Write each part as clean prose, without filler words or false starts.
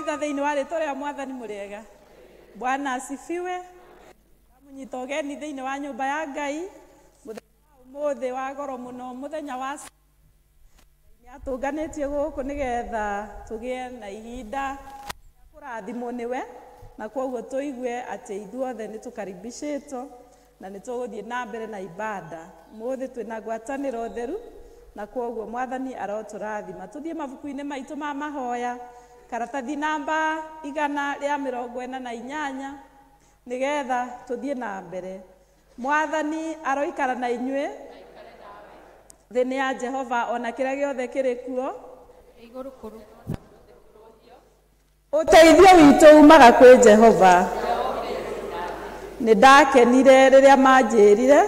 Ndamũnyita thĩinĩ wa rĩtwa rĩa mwathani mũrĩega. Bwana asifiwe. Ndamũnyita ũgeni thĩinĩ wa nyũmba ya Ngai mũthenya wa ũmũthĩ wa goro mũno, mũthenya wa nĩ atũnganĩtie gũkũ nĩgetha tũgĩe na ihinda rĩa kũrathimwo nĩwe, na kwoguo tũigue atĩ ithuothe nĩ tũkaribicĩtwo na nĩ tũgũthiĩ na mbere na ibada. Ũmũthĩ twĩna ngwatanĩro theru na kwoguo mwathani arotũrathima. Tũthiĩ mabuku-inĩ maitũ ma mahoya, karatathi namba 148 nĩgetha tũthiĩ na mbere. Mwathani aroikara na inyuĩ. Thĩ nĩ ya Jehova ona kĩrĩa gĩothe kĩrĩ kuo. Ũteithio witũ umaga kwĩ Jehova. Nĩ ndakenire rĩrĩa manjĩrire.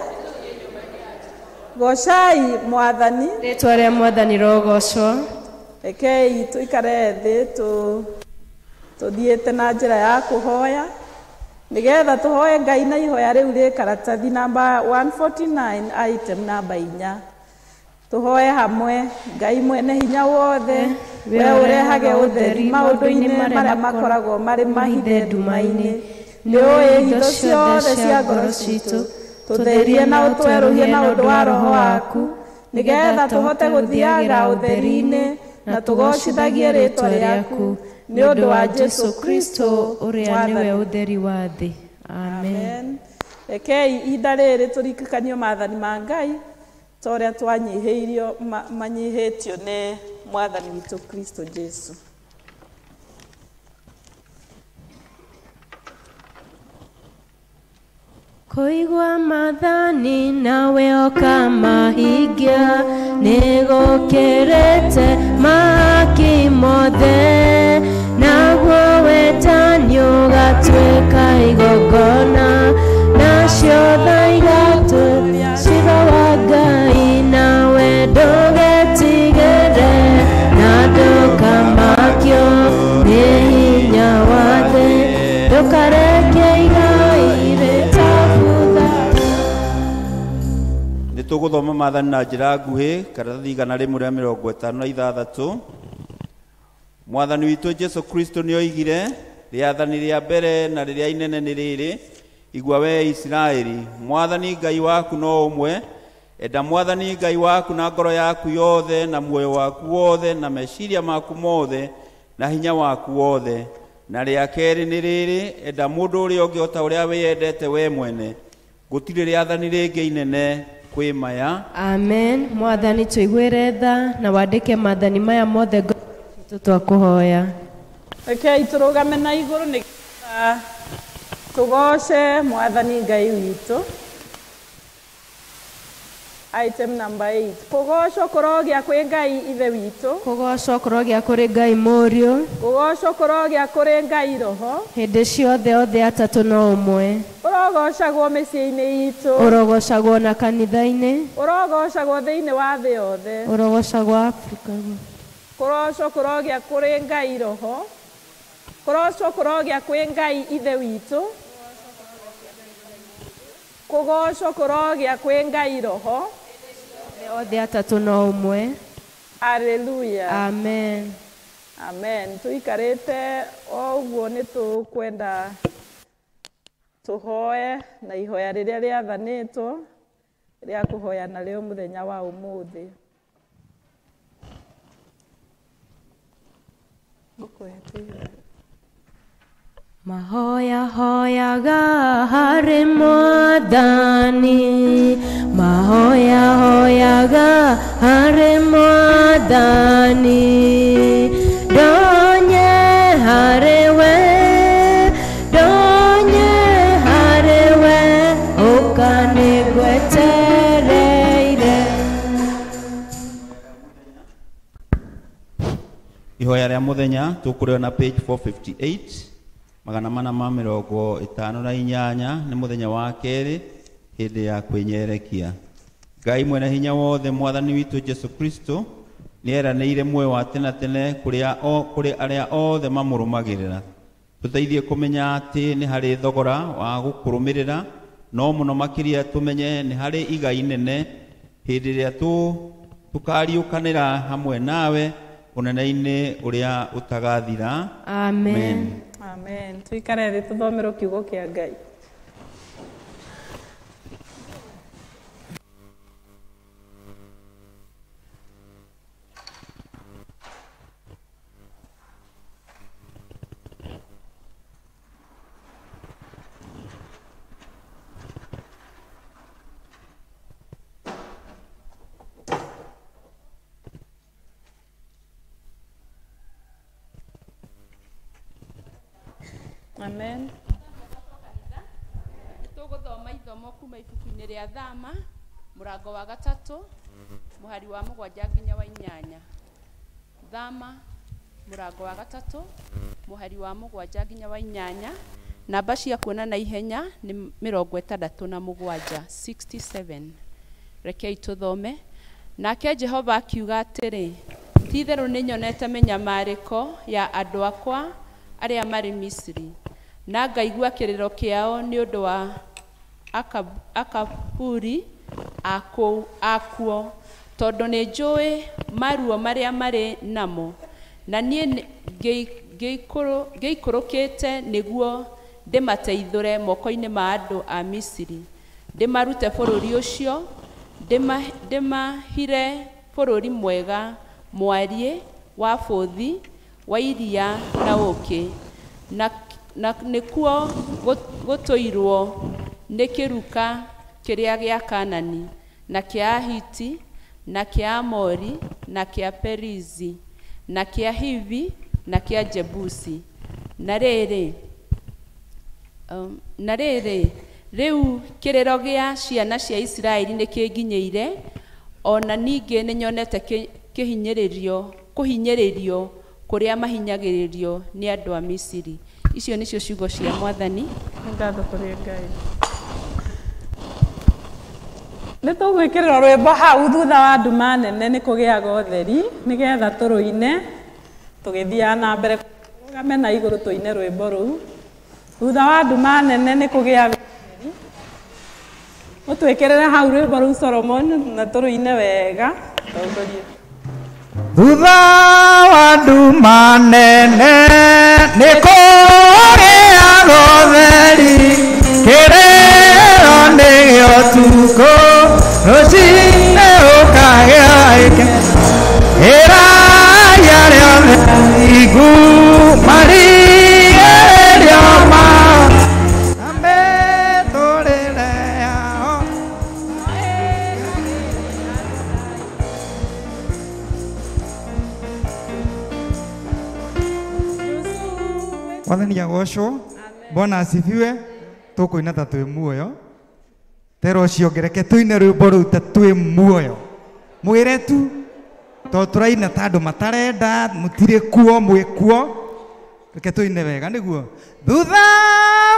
Gocai mwathani. Rĩtwa rĩa mwathani rogocwo. Rekei tũikare thĩ tũthiĩte na njĩra ya kũhoya nĩgetha tũhoe Ngai na ihoya rĩu rĩ karatathi namba 149 item namba 4. Tũhoe hamwe. Ngai mwene hinya wothe, we ũrehage ũtheri maũndũ-inĩ marĩa makoragwo marĩ mahithe nduma-inĩ, nĩ ũĩ hitho ciothe cia ngoro citũ. Tũtherie na ũtwerũhie na ũndũ wa roho waku, nĩgetha tũhote gũthiaga ũtheri-inĩ na tũgocithagie rĩtwa rĩaku nĩ ũndũ wa Jesu Kristo ũrĩa nĩwe ũtheri wa thĩ. Amen. Rekei ihinda rĩrĩ tũririkanio maathani ma Ngai ta ũrĩa twanyihĩirio manyihĩtio nĩ mwathani witũ Kristo Jesu. Kũigua maathani nawe ũkamahingia nĩgũkĩrĩte mahaki mothe, naguo wetani ũgatuĩka igongona, nacio tha igatuĩka ciira wa Ngai, nawe ndũgetigĩre na ndũkamakio nĩ hinya wa thĩ, ndũkareke igai rĩtabutha. Nĩ tũgũthoma maathani na njĩra nguhĩ, karatathi 156. Mwathani witũ Jesu Kristo nĩ oigire, rĩathani rĩa mbere na rĩrĩa inene nĩ rĩrĩ, igua we Isiraeli, mwathani Ngai waku no ũmwe, enda mwathani Ngai waku na ngoro yaku yothe na muoyo waku wothe na meciria maku mothe na hinya waku wothe. Na rĩa kerĩ nĩ rĩrĩ, enda mũndũ ũrĩa ũngĩ o ta ũrĩa wĩyendete we mwene. Gũtirĩ rĩathani rĩngĩ inene kwĩ maya. Amen. Mwathani tũiguĩre tha na wandĩke maathani maya mothe ngoro citũ twakũhoya. Rekei tũrũgame na igũrũ nĩgetha tũgoce mwathani Ngai witũ. Item number 8. Kũgocwo kũrogĩa kwĩ Ngai Ithe witũ. Kũgocwo kũrogĩa kũrĩ Ngai Mũriũ. Kũgocwo kũrogĩa kũrĩ Ngai Roho. Hĩndĩ ciothe othe atatũ no ũmwe. Ũrogocagwo mĩciĩ-inĩ itũ. Ũrogocagwo na kanitha-inĩ. Ũrogocagwo thĩinĩ wa thĩ yothe. Ũrogocagwo Afrika. Kũrocwo kũrogĩa kũrĩ Ngai Roho. Kũrocwo kũrogĩa kwĩ Ngai Ithe witũ. Kũgocwo kũrogĩa kwĩ Ngai Roho. Othe atatũ no ũmwe. Hallelujah. Amen. Amen. Tũikarĩte o ũguo nĩ tũkwenda tũhoe na ihoya rĩrĩa rĩathanĩtwo rĩa kũhoya narĩo mũthenya wa ũmũthĩ. Mahoya hoyaga harĩ mwathani, mahoya hoyaga harĩ mwathani, ndonye harĩ we, ndonye harĩ we, ũka nĩngwetereire. Ihoya rĩa mũthenya tũkũrĩona na page 458 458 nĩ mũthenya wa kerĩ hĩndĩ ya kwĩnyerekia. Ngai mwene hinya wothe mwathani witũ Jesu Kristo nĩ eranĩire muoyo wa tene tene kũrĩ arĩa othe mamũrũmagĩrĩra. Tũteithie kũmenya atĩ nĩ harĩ thogora wa gũkũrũmĩrĩra, no mũno makĩria tũmenye nĩ harĩ igai inene hĩndĩ ĩrĩa tũkariũkanĩra hamwe nawe Ũnene-inĩ ũrĩa ũtagathira. Amen. Amen. Tuikare thĩ tũthomerwo kiugo kĩa Ngai. Amen. Tũgũthoma ithomo kuma ibuku-inĩ rĩa Thama mũrango wa 3 mũhari wa 7 nginya wa 8. Thama mũrango wa 3 mũhari wa 7 nginya wa 8. Namba cia kuona na ihenya nĩ 67, 67. Rekei tũthome. Nake Jehova akiuga atĩrĩ, ti-itherũ nĩnyonete mĩnyamarĩko ya andũ akwa arĩa marĩ Misiri, na ngaigua kĩrĩro kĩao nĩ ũndũ wa akaburi akuo, tondũ nĩnjũĩ maruo marĩa marĩ namo, na niĩ ngĩikũrũkĩte nĩguo ndĩmateithũre moko-inĩ ma andũ a Misiri, ndĩmarute bũrũri ũcio, ndĩmahire bũrũri mwega mwariĩ wa bũthi wa iria na ũũkĩ, na nĩkuo gũtũirwo nĩ kĩruka kĩrĩa gĩa Kanani, na kĩa Ahiti, na kĩa Amori, na kĩa Perizi, na kĩa Hivi, na kĩa Jebusi. Na rĩrĩ, rĩu kĩrĩro gĩa ciana cia Isiraeli nĩkĩnginyĩire, ona ningĩ nĩnyonete kũhinyĩrĩrio kũrĩa mahinyagĩrĩrio nĩ andũ a Misiri. Icio nĩcio ciugo cia Mwathani. Ngatho kũrĩ Ngai. Nĩ tũgwĩkĩrĩrwo rwĩmbo hau thutha wa nduma nene nĩ kũgĩaga ũtheri, nĩgetha tũrũine tũgĩthiaga na mbere, tũrũgame na igũrũ tũine rwĩmbo rũu. Thutha wa nduma nene nĩ kũgĩaga ũtheri. Ũtwĩkĩrĩre hau rwĩmbo rũu Solomon, na tũrũine wega. Tongoria. Thutha wa nduma nene nĩ kũgĩaga ũtheri, kĩrĩro nĩ ũtukũ, rũcinĩ ũkagĩa gĩkeno. Ĩrai arĩa othe athingu marigĩrĩrio mao, na mĩtũrĩre yao. Mwathani agocwo. Bwana asifiwe. Tũkũina ta twĩ muoyo. Tero ũcio ngereke tũine rwĩmbo rũu ta twĩ muoyo. Mwĩre tu to tũraina ta andũ matarenda, mũtirĩ kuo, mwĩ kuo. Reke tũine wega nĩguo. Thutha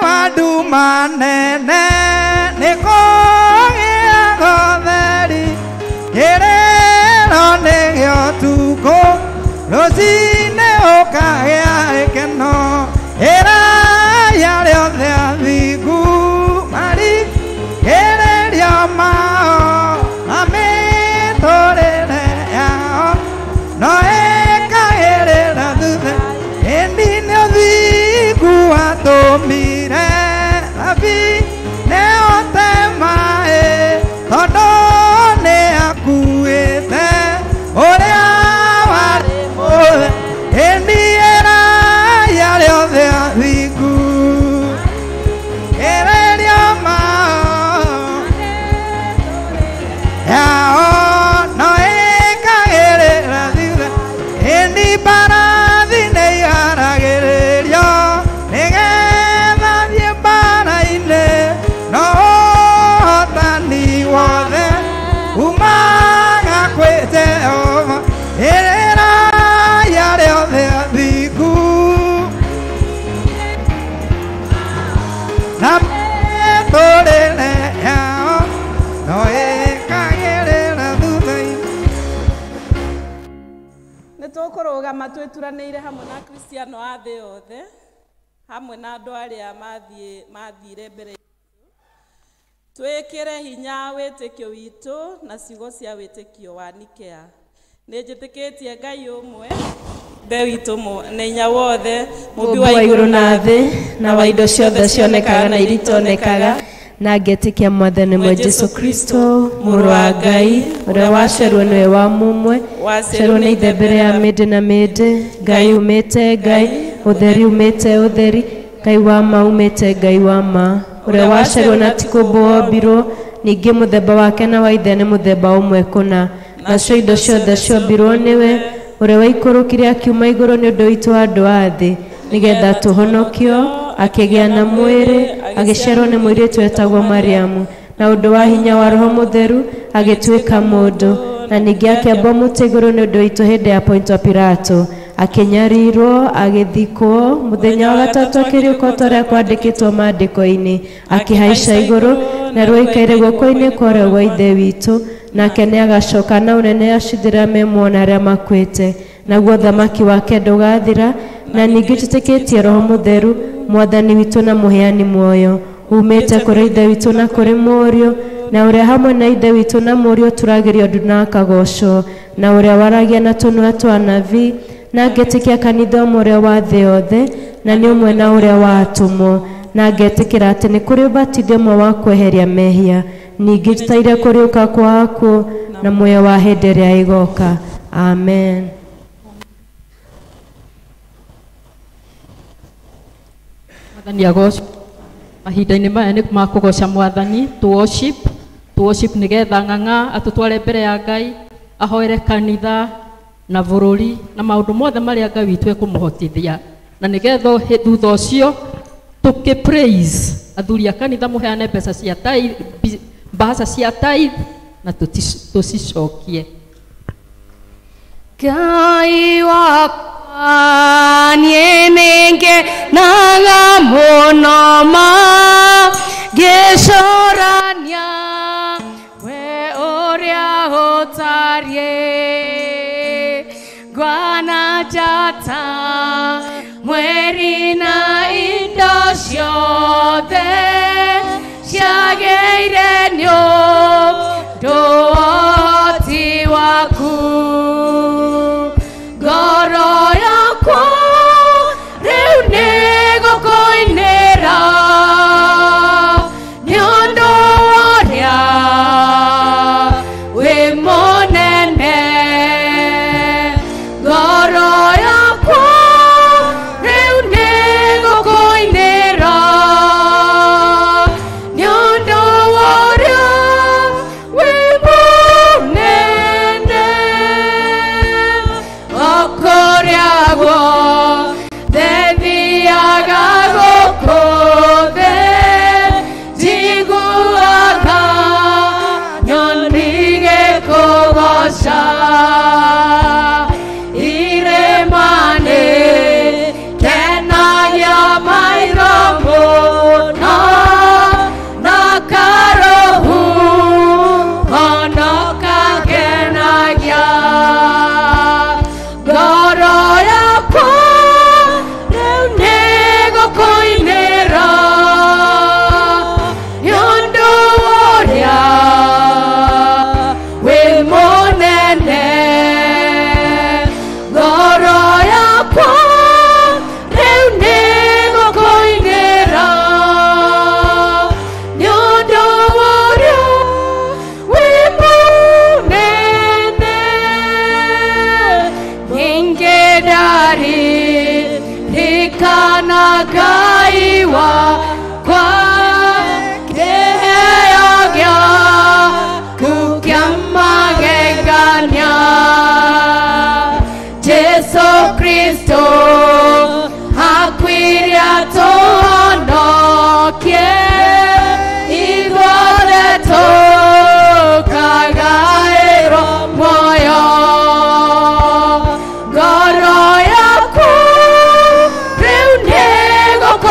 wa nduma nene nĩ kũgĩaga ũtheri, kĩrĩro nĩ gĩa ũtukũ, rũcinĩ ũkagĩa gĩkeno. Ĩrai arĩa othe athingu marigĩrĩrio mao, na mĩtũrĩre yao no ĩkagĩrĩra thutha. Ĩndĩ nĩ ũthingu watũmire thabine ote maĩ, tondũ nĩakuĩte ũrĩa warĩ mũthe. Ĩndĩ ĩrai arĩa othe athingu ĩrĩrio mao yao no ĩkagĩrĩra thutha. Ĩndĩ mbarathi nĩiharagĩrĩrio nĩgetha thiĩ mbara-inĩ, no ũhotani wothe umaga kwĩ Jehova. Ĩrĩrai arĩa othe athingu na mĩtũrĩre yao no ĩkagĩrĩra thutha-inĩ. Nĩ tũkũrũgama twĩturanĩire hamwe na Akristiano a thĩ yothe, hamwe na andũ arĩa mathire mbere itũ. Twĩkĩre hinya wĩtĩkio witũ na ciugo cia wĩtĩkio wa Nikea. Nĩ njĩtĩkĩtie Ngai ũmwe, Ithe witũ nĩ hinya wothe, mũmbi Mũmbi wa igũrũ na thĩ, na wa indo ciothe cionekaga na iria itonekaga, na ngetĩkia Mwathani mwe Jesũ Kristo, Mũrũ wa Ngai, ũrĩa waciarirwo nĩwe wa mũmwe, waciarirwo nĩ Ithe mbere ya mĩndĩ na mĩndĩ, Ngai umĩte Ngai, ũtheri umĩte ũtheri, Ngai wa ma umĩte Ngai wa ma, ũrĩa waciarirwo na ti kũmbwo wombirwo, ningĩ mũthemba wake na wa Ithe nĩ mũthemba ũmwe kũna, nacio indo ciothe ciombirwo nĩwe, ũrĩa waikũrũkire akiuma igũrũ nĩ ũndũ witũ andũ a thĩ, nĩgetha tũhonokio, akĩgĩa na mwĩrĩ, agĩciarwo nĩ mũirĩtu wetagwo Mariamu, na ũndũ wa hinya wa Roho Mũtheru agĩtuĩka mũndũ, na ningĩ akĩambwo mũtĩ igũrũ nĩ ũndũ witũ hĩndĩ ya Pontio Pilato, akĩnyarirwo, agĩthikwo, mũthenya wa gatatũ akĩriũka ta ũrĩa kwandĩkĩtwo maandĩko-inĩ, akĩhaica igũrũ, na rĩu aikaire guoko-inĩ kwa ũrĩo gwa Ithe witũ, nake nĩagacoka na ũnene acithĩra me muoyo na arĩa makuĩte, naguo ũthamaki wake ndũgathira. Na ningĩ njĩtĩkĩtie Roho Mũtheru, Mwathani witũ na mũheani muoyo, umĩte kũrĩ Ithe witũ na kũrĩ Mũriũ, na ũrĩa hamwe na Ithe witũ na Mũriũ turagĩrio ndu na akagocwo, na ũrĩa waragia na tũnua twa anabii, na ngetĩkia kanitha ũmwe ũrĩa wa thĩ yothe, na nĩ ũmwe na ũrĩa wa atũmwo, na ngetĩkĩra atĩ nĩ kũrĩ ũbatithio ũmwe wa kweheria mehia, ningĩ njĩtaire kũriũka kwa akuũ na muoyo wa hĩndĩ ĩrĩa ĩgoka. Amen. Mwathani agocwo. Mahinda-inĩ maya nĩ ma kũgoca Mwathani, to worship, to worship nĩgetha ng'ang'a atũtware mbere ya Ngai, ahoere kanitha na bũrũri na maũndũ mothe marĩa Ngai witũ ekũmũhotithia, na nĩgetha thutha ũcio tũkĩ praise athuri a kanitha mũheane mbeca cia tithe, mbeca cia tithe na tũcicokie. Ngai wakwa niĩ nĩngenaga mũno ma ngĩcũrania we ũrĩa ũtariĩ, ngwana njata mweri na indo ciothe ciagĩire nĩ ũndũ wa ũhoti waku. Ngoro yakwa rĩu nĩgũkũinĩra nĩ ũndũ ũrĩa wĩ mũnene. Ngoro yakwa rĩu nĩgũkũinĩra nĩ ũndũ ũrĩa wĩ mũnene. O kũrĩa guothe thiaga gũkũ thĩ, njiguaga nyoni igĩkũgooca. Irĩma-inĩ kenagia maitho mũno, na karũhuho no kakenagia. Ngoro yakwa rĩu nĩgũkũinĩra nĩ ũndũ ũrĩa wĩ mũnene. Ngoro yakwa rĩu nĩgũkũinĩra nĩ ũndũ ũrĩa wĩ mũnene. Ningĩ ndaririkana Ngai wakwa, kĩheo gĩaku kĩa magegania. Jesũ Kristo akuire atũhonokie, ithuothe tũkagaĩrwo muoyo. Ngoro yakwa rĩu nĩgũkũinĩra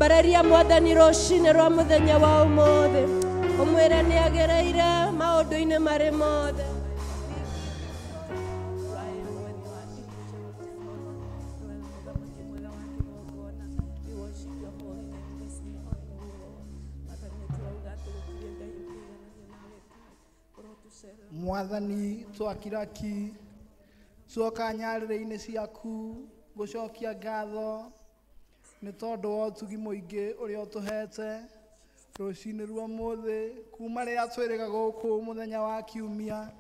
Ambararia mwathani rũcinĩ rwa mũthenya wa ũmũthĩ. Ũmwĩre nĩ agereire maũndũ-inĩ marĩ mothe. Mwathani twakiraki tuoka nyarĩrĩ-inĩ ciaku gũcokia ngatho nĩ tondũ wa ũtugi mũingĩ ũrĩa ũtũhete rũcinĩ rwa ũmũthĩ kuma rĩrĩa twĩrĩga gũkũ mũthenya wa kiumia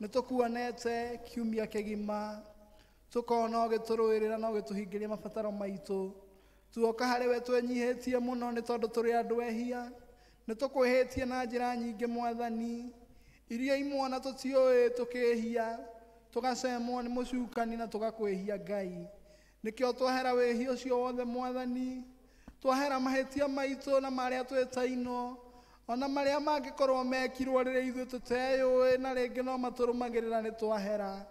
nĩ tũkuonete kiumia kĩgima tũkona ũgĩtũrũĩrĩra na ũgĩtũhingĩria mabataro maitũ. Tuoka harĩ we twenyihĩtie mũno nĩ tondũ tũrĩ andũ ehia nĩ tũkwĩhĩtie na njĩra nyingĩ mwathani iria imwe tũtiũĩ tũkĩhia tũgacemwo nĩ mũcukani na tũgakwĩhia Ngai. Nĩkĩo twahera wĩhia ũcio wothe mwathani twahera mahĩtia maitũ na marĩa twĩtainwo ona marĩa mangĩkorwo mekirwo rĩrĩa ithuĩ tũteyũĩ na rĩngĩ no matũrũmagĩrĩra nĩ twahera.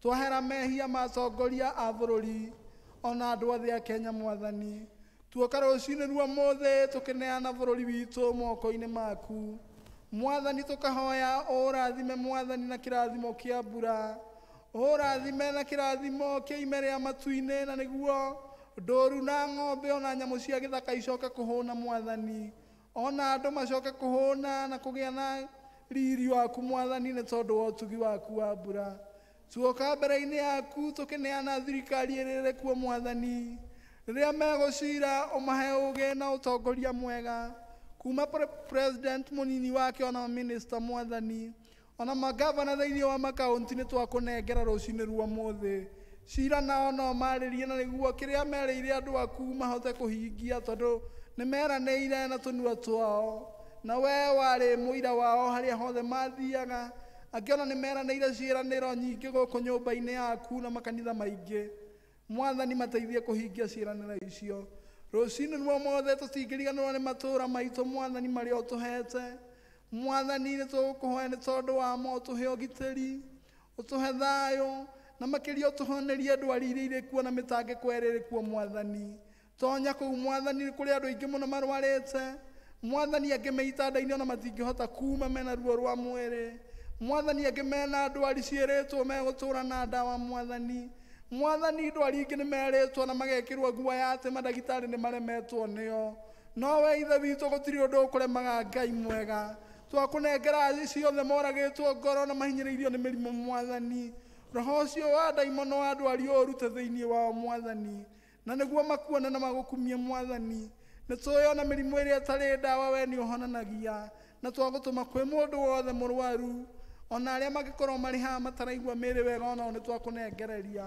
Twahera mehia ma atongoria a bũrũri ona andũ othe a Kenya mwathani. Tuoka rũcinĩ rwa ũmũthĩ tũkĩneana bũrũri witũ moko-inĩ maku mwathani tũkahoya ũrathime mwathani na kĩrathimo kĩa mbura ũrathime na kĩrathimo kĩa ime rĩa matu-inĩ na nĩguo ndũru na ng'ombe ona nyamũ cia gĩthaka icoke kũhũna mwathani ona andũ macoke kũhũna na kũgĩa na riri waku mwathani nĩ tondũ wa ũtugi waku wa mbura. Tuoka mbere-inĩ yaku tũkĩneana thirikari ĩrĩa ĩrĩ kuo mwathani rĩrĩa megũcira ũmahe ũũgĩ na ũtongoria mwega kuma president munini wake ona minister mwathani ona magavana thĩinĩ wa makaunti nĩ twakũnengera rũcinĩ rwa ũmũthĩ. Cira nao no marĩrie na nĩguo kĩrĩa merĩire andũ aku mahote kũhingia tondũ nĩ meranĩire na tũnua twao na we warĩ mũira wao harĩa hothe mathiaga. Angĩ ona nĩ meranĩire ciĩranĩro nyingĩ gũkũ nyũmba-inĩ yaku na makanitha maingĩ mwathani mateithie kũhingia ciĩranĩro icio. Rũcinĩ rwa ũmũthĩ tũtingĩriganĩrwo nĩ matũũra maitũ mwathani marĩa ũtũhete mwathani nĩ tũgũkũhoya nĩ tondũ wamo ũtũhe ũgitĩri ũtũhe thayũ na makĩria ũtũhonerie ndwari iria irĩ kuo na mĩtangĩko ĩrĩa ĩrĩ kuo mwathani. Tonya kũu mwathani kũrĩ andũ aingĩ mũno marwarĩte mwathani angĩ me itanda-inĩ ona matingĩhota kuma mena ruo rwa mwĩrĩ mwathani angĩ mena ndwari ciĩrĩtwo megũtũũra na ndawa mwathani. Mwathani ndwari ingĩ nĩ merĩtwo na magekĩrwo guoya atĩ mandagĩtarĩ nĩ maremetwo nĩo no we ithe witũ gũtirĩ ũndũ ũkũremaga Ngai mwega. Twakũnengera aci ciothe moragĩtwo ngoro na mahinyĩrĩirio nĩ mĩrimũ mwathani roho ũcio wa ndaimono wa ndwari ũrute thĩinĩ wao mwathani na nĩguo makuone na magũkumie mwathani. Nĩ tũĩ ona mĩrimũ ĩrĩa ĩtarĩ ndawa we nĩ ũhonanagia na twagũtũma kwĩ mũndũ wothe mũrwaru ona arĩa mangĩkorwo marĩ haha mataraigua mĩĩrĩ wega onao nĩ twakũnengereria.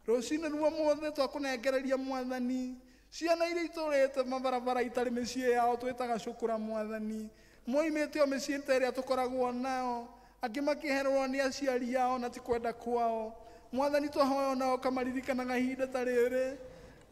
Rũcinĩ rwa ũmũthĩ twakũnengereria mwathani ciana iria itũrĩte mabarabara itarĩ mĩciĩ yao twĩtaga cũkũra mwathani moimĩte o mĩciĩ ta ĩrĩa tũkoragwo nao angĩ makĩherwo nĩ aciari ao na ti kwenda kwao mwathani twahoya onao ũkamaririkanaga ihinda ta rĩrĩ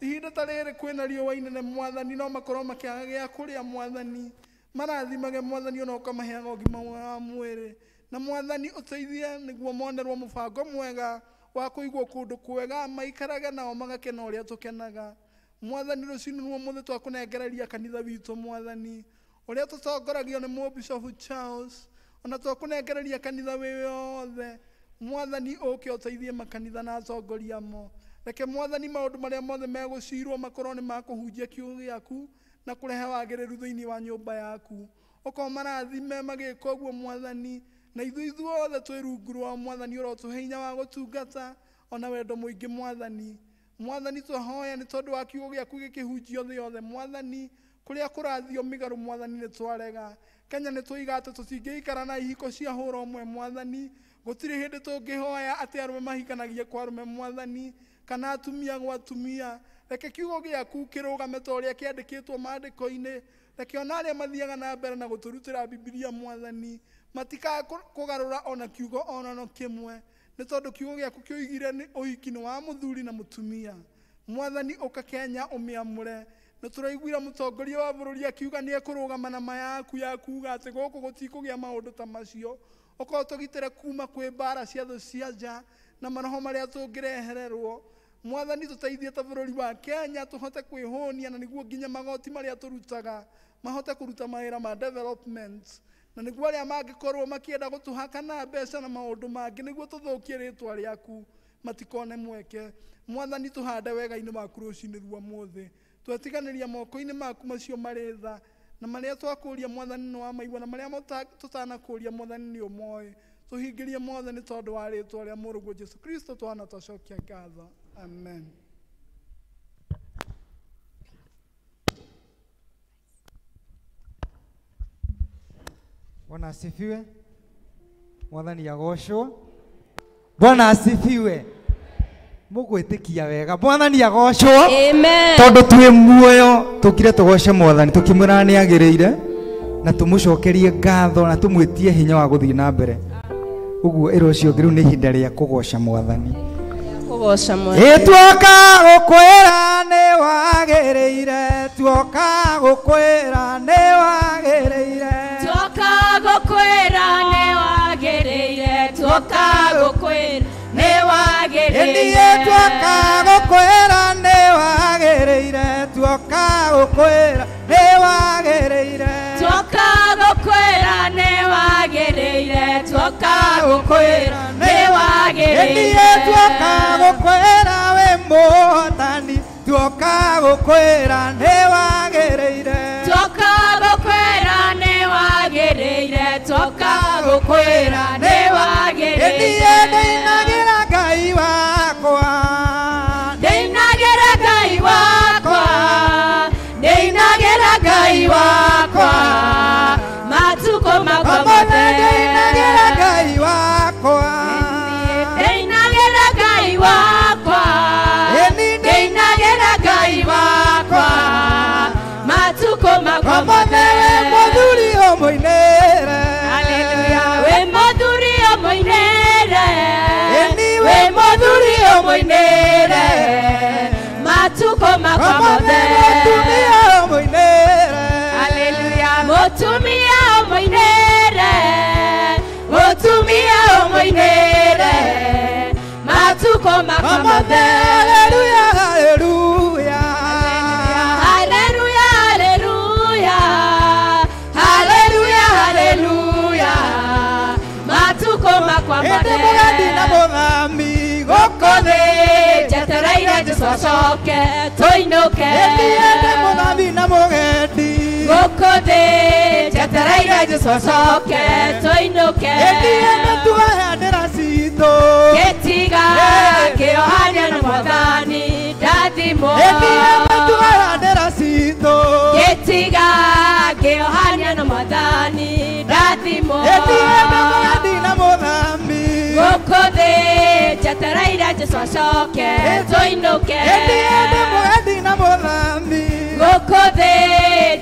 ihinda ta rĩrĩ kwĩna riũa inene mwathani no makorwo makĩaga gĩa kũrĩa mwathani marathimage mwathani ona ũkamaheaga ũgima wa mwĩrĩ na mwathani ũteithie nĩguo monerwo mũbango mwega wa kũigwo kũndũ kwega maikarage nao magakena ũrĩa tũkenaga mwathani. Rũcinĩ rwa ũmũthĩ twakũnengereria kanitha witũ mwathani ũrĩa tũtongoragio nĩ Mũbishofu Charles ona twakũnengereria kanitha wĩ wothe mwathani ũke ũteithie makanitha na atongoria mo. Reke mwathani maũndũ marĩa mothe megũcirwo makorwo nĩ makũhunjia kiugo gĩaku na kũrehe wagĩrĩru thĩinĩ wa nyũmba yaku ũkorwo marathime magĩka ũguo mwathani na ithuĩ ithuothe twĩ rungu rwa mwathani ũrotũhe hinya wa gũtungata ona wendo mũingĩ mwathani. Mwathani twahoya nĩ tondũ wa kiugo gĩaku gĩkĩhunjio thĩ yothe mwathani kũrĩa kũrathio mĩgarũ mwathani nĩ twarega. Kenya nĩ twoiga atĩ tũtingĩikara na ihiko cia hũra ũmwe mwathani gũtirĩ hĩndĩ tũngĩhoya atĩ arũme mahikanagie kwa arũme mwathani kana atumia gwa atumia. Reke kiugo gĩaku kĩrũgame ta ũrĩa kĩandĩkĩtwo maandĩko-inĩ. Reke ona arĩa mathiaga na mbere na gũtũrutĩra Bibilia mwathani matikakũgarũra ona kiugo ona no kĩmwe nĩ tondũ kiugo gĩaku kĩoigire nĩ ũhiki nĩ wa mũthuri na mũtumia. Mwathani ũka Kenya ũmĩamũre nĩ tũraiguire mũtongoria wa bũrũri akiuga nĩ ekũrũgama na ma yaku ya kuuga atĩ gũkũ gũtikũgĩa maũndũ ta macio ũkorwo tũgitĩre kuma kwĩ mbara cia thũ cia nja na maroho marĩa tũngĩrehererwo. Mwathani tũteithie ta bũrũri wa Kenya tũhote kwĩhũnia na nĩguo nginya magoti marĩa tũrutaga mahote kũruta mawĩra ma development na nĩguo arĩa mangĩkorwo makĩenda gũtũhaka na mbeca na maũndũ mangĩ nĩguo tũthũkie rĩtwa rĩaku matikone mweke. Mwathani tũhande wega-inĩ waku rũcinĩ rwa mũthĩ, twetiganĩria moko-inĩ maku macio marĩ tha na marĩa twakũria Mwathani nĩ wamaigua na marĩa tũtanakũria Mwathani nĩ ũmoĩ. Tũhingĩrie mothe nĩ tondũ wa rĩtwa rĩa Mũrũguo Jesũ Kristo twana twacokia ngatho. Amen. Bwana asifiwe. Mwathani agocwo. Bwana asifiwe. Mũgwĩtĩkia wega. Mwathani agocwo. Amen. Tondũ twĩ muoyo tũkire tũgoce Mwathani tũkĩmwĩra nĩ agĩrĩire na tũmũcokerie ngatho na tũmwĩtie hinya wa gũthiĩ na mbere. Ũguo ĩro ũcio ũngĩ rĩu nĩ ihinda rĩa kũgoca Mwathani. Kũgoca Mwathani. Ĩtuoka gũkwĩra nĩ wagĩrĩire, tuoka gũkwĩra nĩ wagĩrĩire. Tuoka gũkwĩra nĩ wagĩrĩire, tuoka gũkwĩra nĩ wagĩrĩire. Tuoka gũkwĩra nĩ wagĩrĩire, tuoka gũkwĩra nĩ wagĩrĩire. Tuoka gũkwĩra nĩ wagĩrĩire, tuoka gũkwĩra nĩ wagĩrĩire. Tuoka gũkwĩra wĩ mũhotani, tuoka gũkwĩra nĩ wagĩrĩire. Tuoka gũkwĩra nĩ wagĩrĩire, tuoka gũkwĩra nĩ wagĩrĩire. Ndĩinagĩra Ngai wakwa, ndĩinagĩra Ngai wakwa, ndĩinagĩra Ngai wakwa, matukũ makwa mothe. Ndĩinagĩra Ngai wakwa, ndĩinagĩra Ngai wakwa, ndĩinagĩra Ngai wakwa, matukũ makwa mothe. Wĩ mũthuri ũmũinĩre, haleluya, wĩ mũthuri ũmũinĩre, wĩ mũthuri ũmũinĩre, matukũ makwa mothe. Mũtumia ũmũinĩre, haleluya, mũtumia ũmũinĩre, mũtumia ũmũinĩre, matukũ makwa mothe. Haleluya, haleluya, haleluya, haleluya, haleluya, haleluya, matukũ makwa mothe. Ĩndĩ mũgendi na mũthami gũkũ thĩ, njetereire Jesũ acoke tũinũke. Ĩndĩ mũthami na mũgendi gũkũ thĩ, njetereire Jesũ acoke tũinũke. Ĩndĩ tuoyanĩra citũ gĩtiga kĩohania na Mwathani ndathimwo. Ĩndĩ tuoyanĩra citũ gĩtiga kĩohania na Mwathani ndathimwo. Ĩndĩ mũgendi na mũthami gũkũ thĩ, njetereire Jesũ acoke tũinũke. Ĩndĩ mũgendi na mũthami gũkũ thĩ,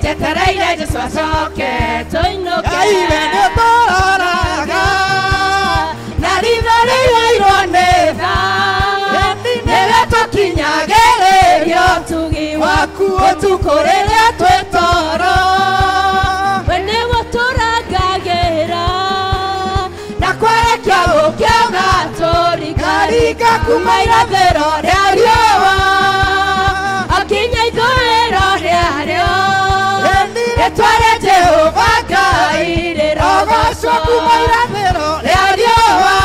njetereire Jesũ acoke tũinũke. Ngai we nĩ ũtũroraga na ritho rĩiyũirwo nĩ tha, nĩwe tũkinyagĩrĩrio ũtugi waku ũtukũ rĩrĩa twĩ toro. We nĩwe ũtũrangagĩra na kwerekia ũkĩa ũgatũringaringa kuma irathĩro rĩa riũa akinya ithũĩro rĩarĩo. Rĩtwa rĩa Jehova Ngai rĩrogocwo kuma irathĩro rĩa riũa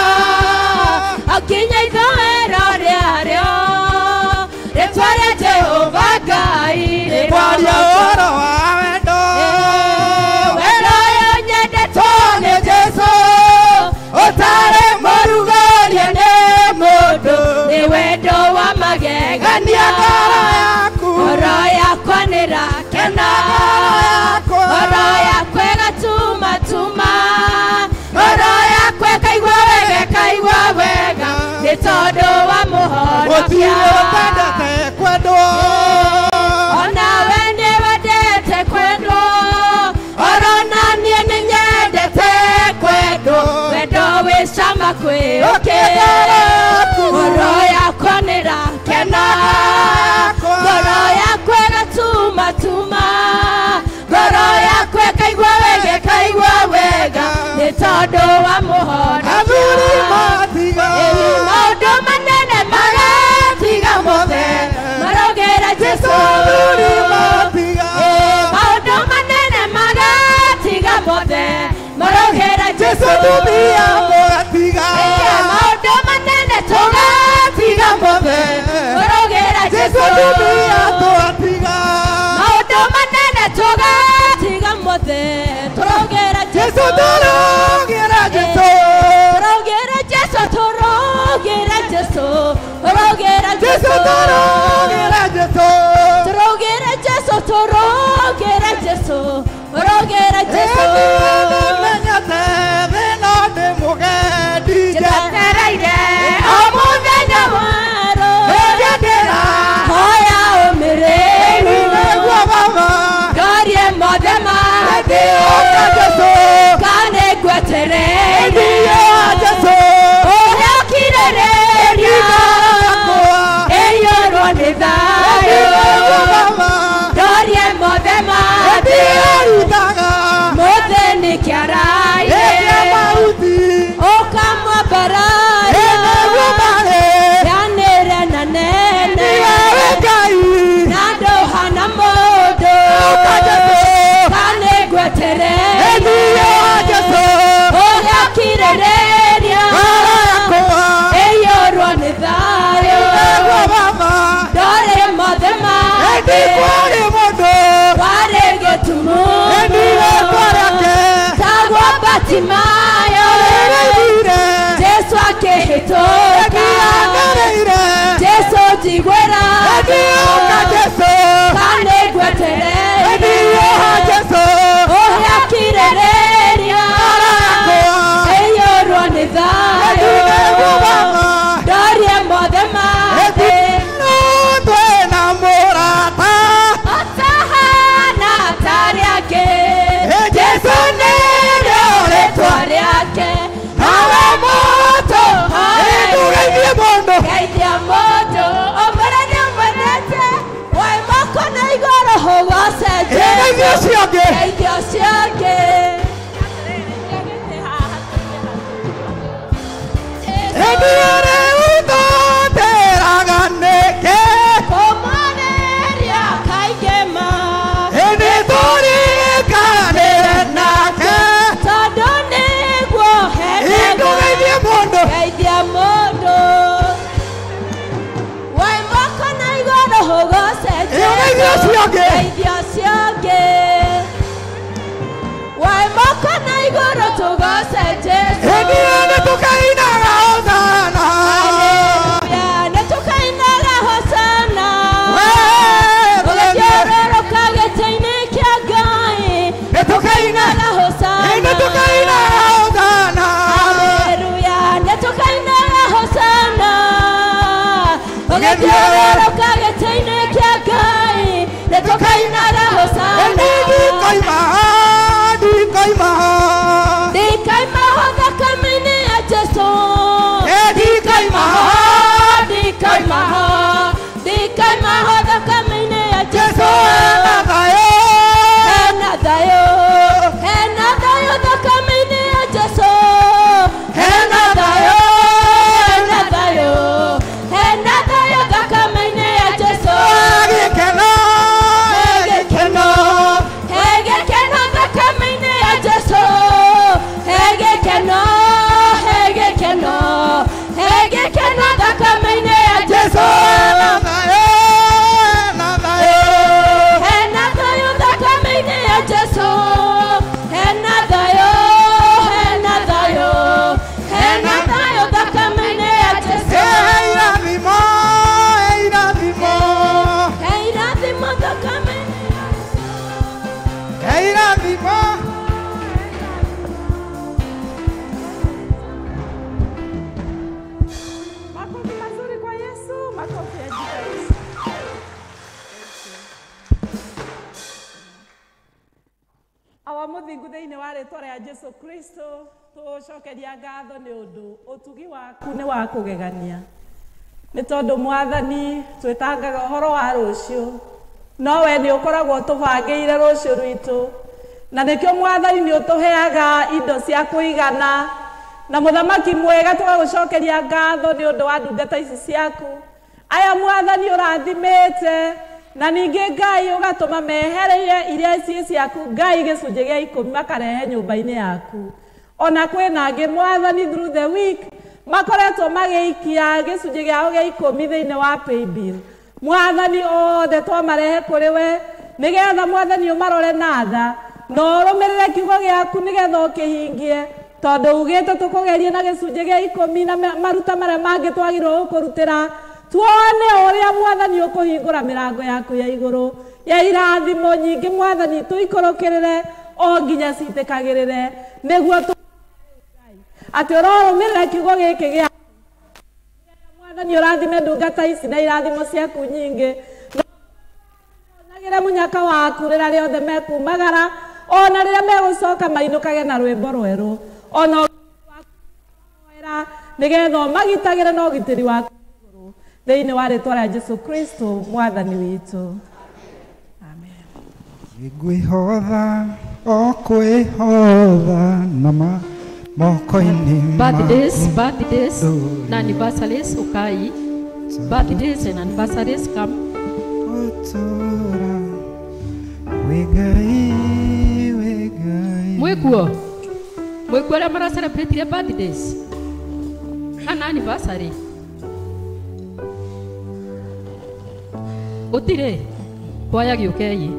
akinya ithũĩro rĩarĩo. Rĩtwa rĩa Jehova Ngai Kwaria rĩrogocwo. ũhoro wa wendo, Wendo ũyũ nyendetwo nĩ Jesũ ũtarĩ mũrugũrie nĩ mũndũ, nĩ wendo wa magegania. Ngoro yaku, Ngoro yakwa nĩrakena, ngoro yakwa ĩgatumatuma, ngoro yakwa ĩkaigua wega, ĩkaigua wega, nĩ tondũ wa gũtirĩ mũhonokia. ũtendete kwendwo. Onawe nĩ wendete kwendwo, orona niĩ nĩ nyendete kwendwo, wendo wĩ cama kwĩ ũkĩ. Ngoro yakwa nĩrakena, ngoro yakwa ĩgatumatuma, ngoro yakwa ĩkaigua wega, ĩkaigua wega, nĩ tondũ wa mũhonokia. Athuri matiga Maũndũ manene magatiga mo atumia mũgatiga maũndũ manene tũgatiga mothe tũraugĩra Jesu atumia tũgatiga maũndũ manene tũgatiga mothe tũraugĩra Jesu tũraugĩra Jesu tũraugĩra Jesu tũraugĩra Jesu tũraugĩra Jesu tũraugĩra Jesu tũraugĩra Jesu tũraugĩra Jesu tũraugĩra Jesu menyete thĩna ndĩ mũgendi njetereire o mũthenya mwerũ rĩrĩa ndĩra hoya ũmĩrĩru nĩguo baba ndorie mothe mathĩ ndĩũka Jesu kana ngwetereire ndiũa Jesu ũrĩa ũkirĩrĩria ĩiyũrwo nĩ thayũ nĩguo baba ndorie mothe mathĩ ndĩarutaga mũthĩ nĩ kĩaraire ĩrĩa mahuti ũkamwambararia nĩguo marĩ yanĩre na nene niwe Ngai na ndũhana mũndũ ũka Jesu kana ngwetereire ndiũa Jesu ũrĩa ũkirĩrĩria ngoro yakwa ĩiyũrwo nĩ thayũ nĩguo baba ndorĩ mothe mathĩ ndikwarĩ mũndũ warĩ gĩtumumu ndirĩtwa rĩake tagwo Batimayo rĩraiguire Jesu akĩhĩtũka ndianĩrĩire Jesu njiguĩra ndiũka Jesu kana ngwetereire ndiũa Jesu ũrĩa ũkirĩrĩria ngoro yakwa ĩiyũrwo nĩ thayũ nĩguo baba ndorie mothe mathĩ twĩna mũrata ũtahana ta arĩa angĩ Jesu nĩrĩo rĩtwa rĩtwa rĩake nawe mũtũ ndũgeithie mũndũ geithia mũndũ ũmwĩre nĩ ũmwendete wĩ moko na igũrũ ũgoce geithia Jesu ũcio ũngĩ geithia ũcio ũngĩ Ndiũrĩ ũtũtĩraga nĩkĩ kũmwarĩria kaingĩ ma nĩ tũrikanĩre nake tondũ nĩguo hendaga ndũgeithie mũndũ geithia mũndũ wĩ moko na igũrũ ũgoce Geithia ũcio ũngĩ. geithia ũcio ũngĩ wĩ moko na igũrũ tũgoce Jesu Hĩndĩ nĩ tũkainaga hosana Hallelujah, nĩ tũkainaga hosana Wee, ũgĩthiũrũrũka gĩtĩ-inĩ kĩa Ngai nĩ tũkaina tũkainaga hosana nĩ tũkainaga hosana Hallelujah, nĩ tũkainaga hosana ũgĩthiũrũrũka gĩtĩ-inĩ kĩa Ngai nĩ tũkainaga hosana ndikoima ndikoima ndikaima ho thakame-inĩ ya Jesu ndikoima ndikaima ho ndikaima ho thakame-inĩ ya Jesu Jesu ena thayũ hena thayũ hena thayũ thakame-inĩ ya Jesu hena thayũ hena thayũ hena thayũ thakame-inĩ ya Jesu gĩkeno gĩkeno he gĩkeno thakame-inĩ ya Jesu he gĩkeno he gĩkeno he gĩkeno thakame-inĩ ya Jesu Jesu ena thayũ ena thayũ hena thayũ thakame-inĩ ya Jesu hena thayũ hena thayũ hena thayũ thakame-inĩ ya Jesu irathimo irathimo he irathimo thakame-inĩ irathimo Makofi mazuri kwa Yesu, makofi ya Yesu. Awa mũthingu thĩinĩ wa rĩtwa rĩa Jesu Kristo tũcokeria ngatho nĩ ũndũ ũtugi waku nĩ wa kũgegania nĩ tondũ mwathani twĩtangaga ũhoro wa rũciũ no we nĩ ũkoragwo ũtũbangĩire rũciũ rwitũ na nĩkĩo mwathani nĩ ũtũheaga indo cia kũigana na mũthamaki mwega tũgagũcokeria ngatho nĩ ũndũ wa ndungata ici ciaku aya mwathani ũrathimĩte na ningĩ Ngai ũgatũma mehereire iria ciĩ ciaku Ngai gĩcunjĩ gĩa ikũmi makarehe nyũmba-inĩ yaku Ona kwĩna angĩ Mwathani through the week makoretwo magĩikia gĩcunjĩ gĩao gĩa 10 thĩinĩ wa paybill. Mwathani othe twamarehe kũrĩ we nĩgetha Mwathani ũmarore na tha na ũrũmĩrĩre kiugo gĩaku nĩgetha ũkĩhingie, tondũ ugĩte tũkũgerie na gĩcunjĩ gĩa 10 na maruta marĩa mangĩ twagĩrĩirwo gũkũrutĩra, tuone ũrĩa Mwathani ũkũhingũra mĩrango yaku ya igũrũ ya irathimo nyingĩ Mwathani tũikũrũkĩrĩre o nginya citĩkagĩrĩre, nĩguo atĩ ũrorũmĩrĩra kiugo gĩkĩ gĩa Mwathani ũrathime ndungata ici na irathimo ciaku nyingĩ, onagĩre mũnyaka waku rĩrĩa rĩothe mekumagara, ona rĩrĩa megũcoka mainũkage na rwĩmbo rwerũ, ona waku nĩgetha ũmagitagĩre na ũgitĩri waku igũrũ thĩinĩ wa rĩtwa rĩa Jesu Kristo Mwathani witũ. Amen. Ngwĩhotha o kwĩhotha na moko-inĩ. Birthdays, birthdays na anniversaries, ukai. Birthdays and anniversaries come. Ũtũra wĩ Ngai, wĩ Ngai. Mwĩkuo? Mwĩkuo arĩa mara celebrate birthdays kana anniversary? Gũtirĩ? Kwaya gĩũkei.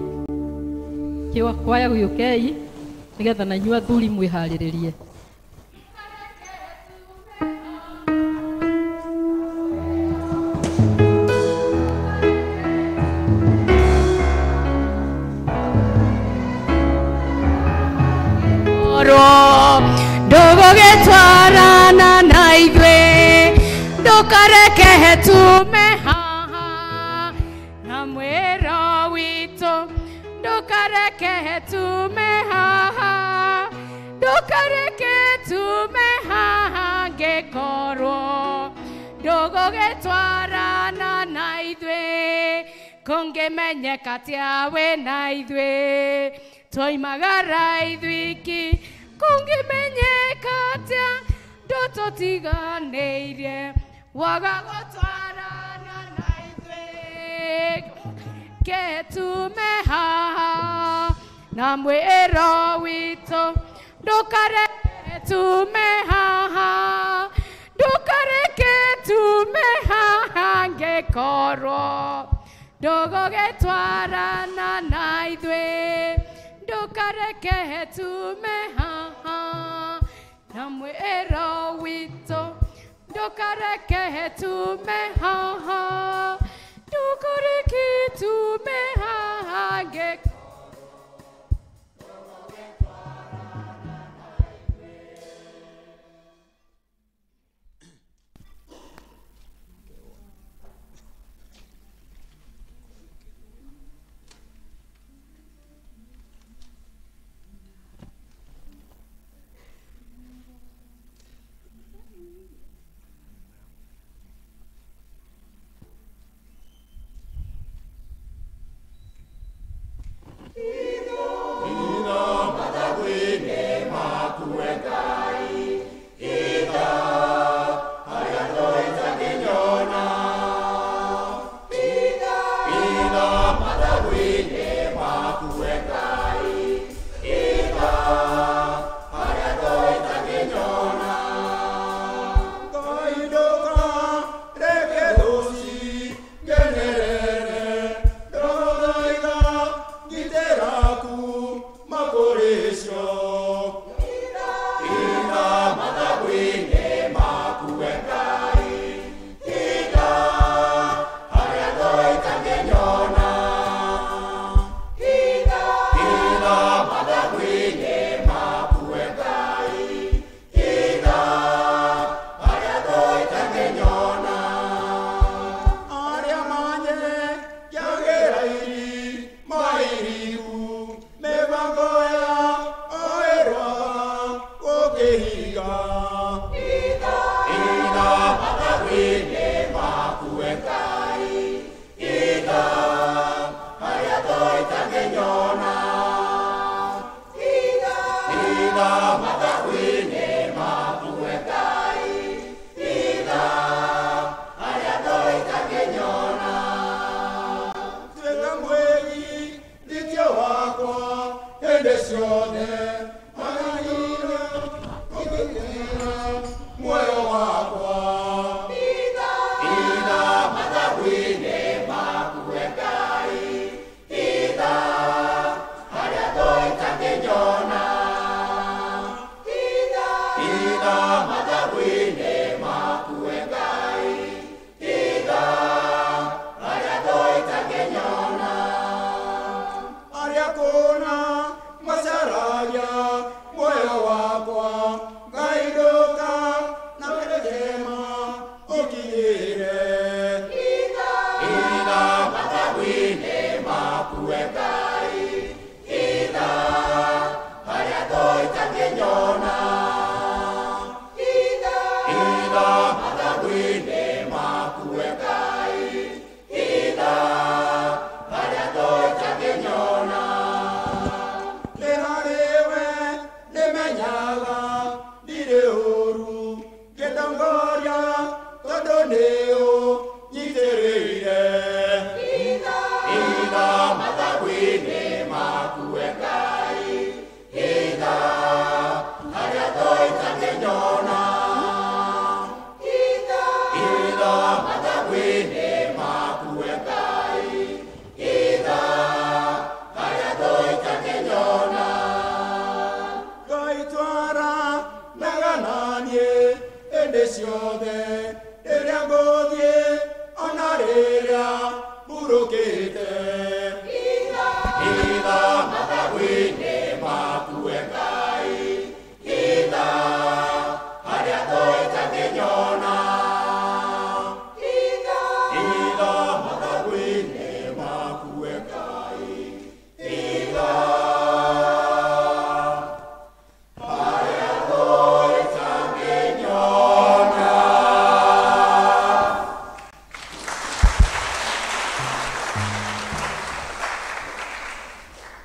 Kwaya gĩũkei nĩgetha na inyuĩ athuri mwĩharĩrĩrie. Ndũgũgĩtwarana na ithuĩ, ndũkareke tume haha na mwĩro witũ, ndũkareke tume haha, ndũkareke tume haha ngĩkorwo ndũgũgĩtwarana na ithuĩ, kũngĩmenyeka atĩa wĩ na ithuĩ, twoimagara ithuiki, kũngĩmenyeka atĩa ndũtũtiganĩirie, waga gũtwarana na ithuĩ, ketume haha na mwĩro witũ, ndũkareke tume haha, ndũkareke tume haha ngĩkorwo ndũgũgĩtwarana na ithuĩ, ndũkareke tume haha na mwĩro witũ, ndũkareke tume haha, ndũkareke tume haha ngĩkorwo.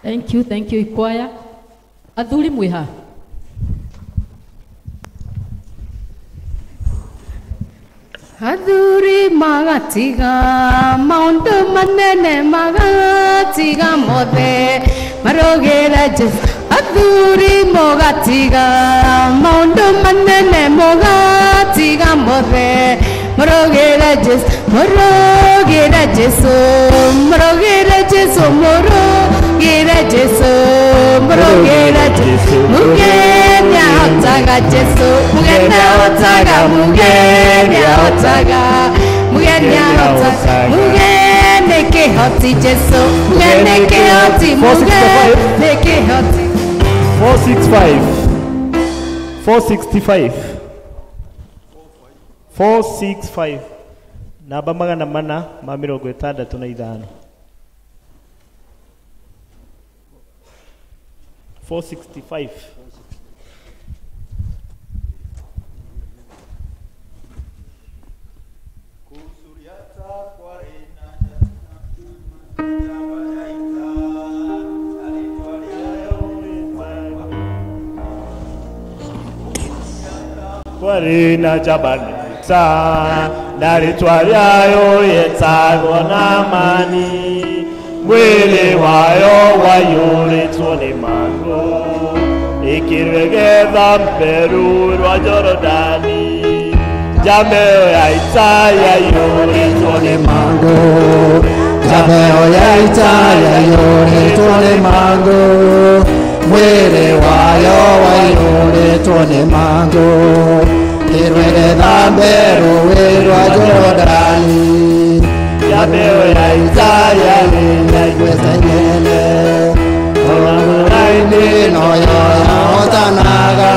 Thank you, thank you ikwaya. Athuri mwĩ ha? Athuri magatiga maũndũ manene, magatiga mothe marogera Jesu. Athuri mogatiga maũndũ manene, mogatiga mothe marogera Jesu, marogera Jesu, marogera Jesu, marogera Jesu, marogera Jesu. Mugeni ahotaga Jesu, mugeni ahotaga, mugeni ahotaga, mugeni ahotaga, mugeni kĩhoti Jesu, mugeni kĩhoti, mugeni kĩhoti. 465, 465, 465, namba 465, 465. Kwarĩ na njamba na rĩtwa rĩayo yetagwo Naamani, mwĩrĩ wayo waiyũrĩtwo nĩ mangũ, ĩkĩrwegetha mberu rwa Jorodani, njamba ĩyo ya ita yaiyũrĩtwo nĩ mangũ, njamba ĩyo ya ita yaiyũrĩtwo nĩ mangũ, mwĩrĩ wayo waiyũrĩtwo nĩ mangũ, ĩrwegetha rũĩ rwa Jorodani, njamba ĩyo ya ita yarĩ na igweta inene, ona-inĩ noyo yahotanaga,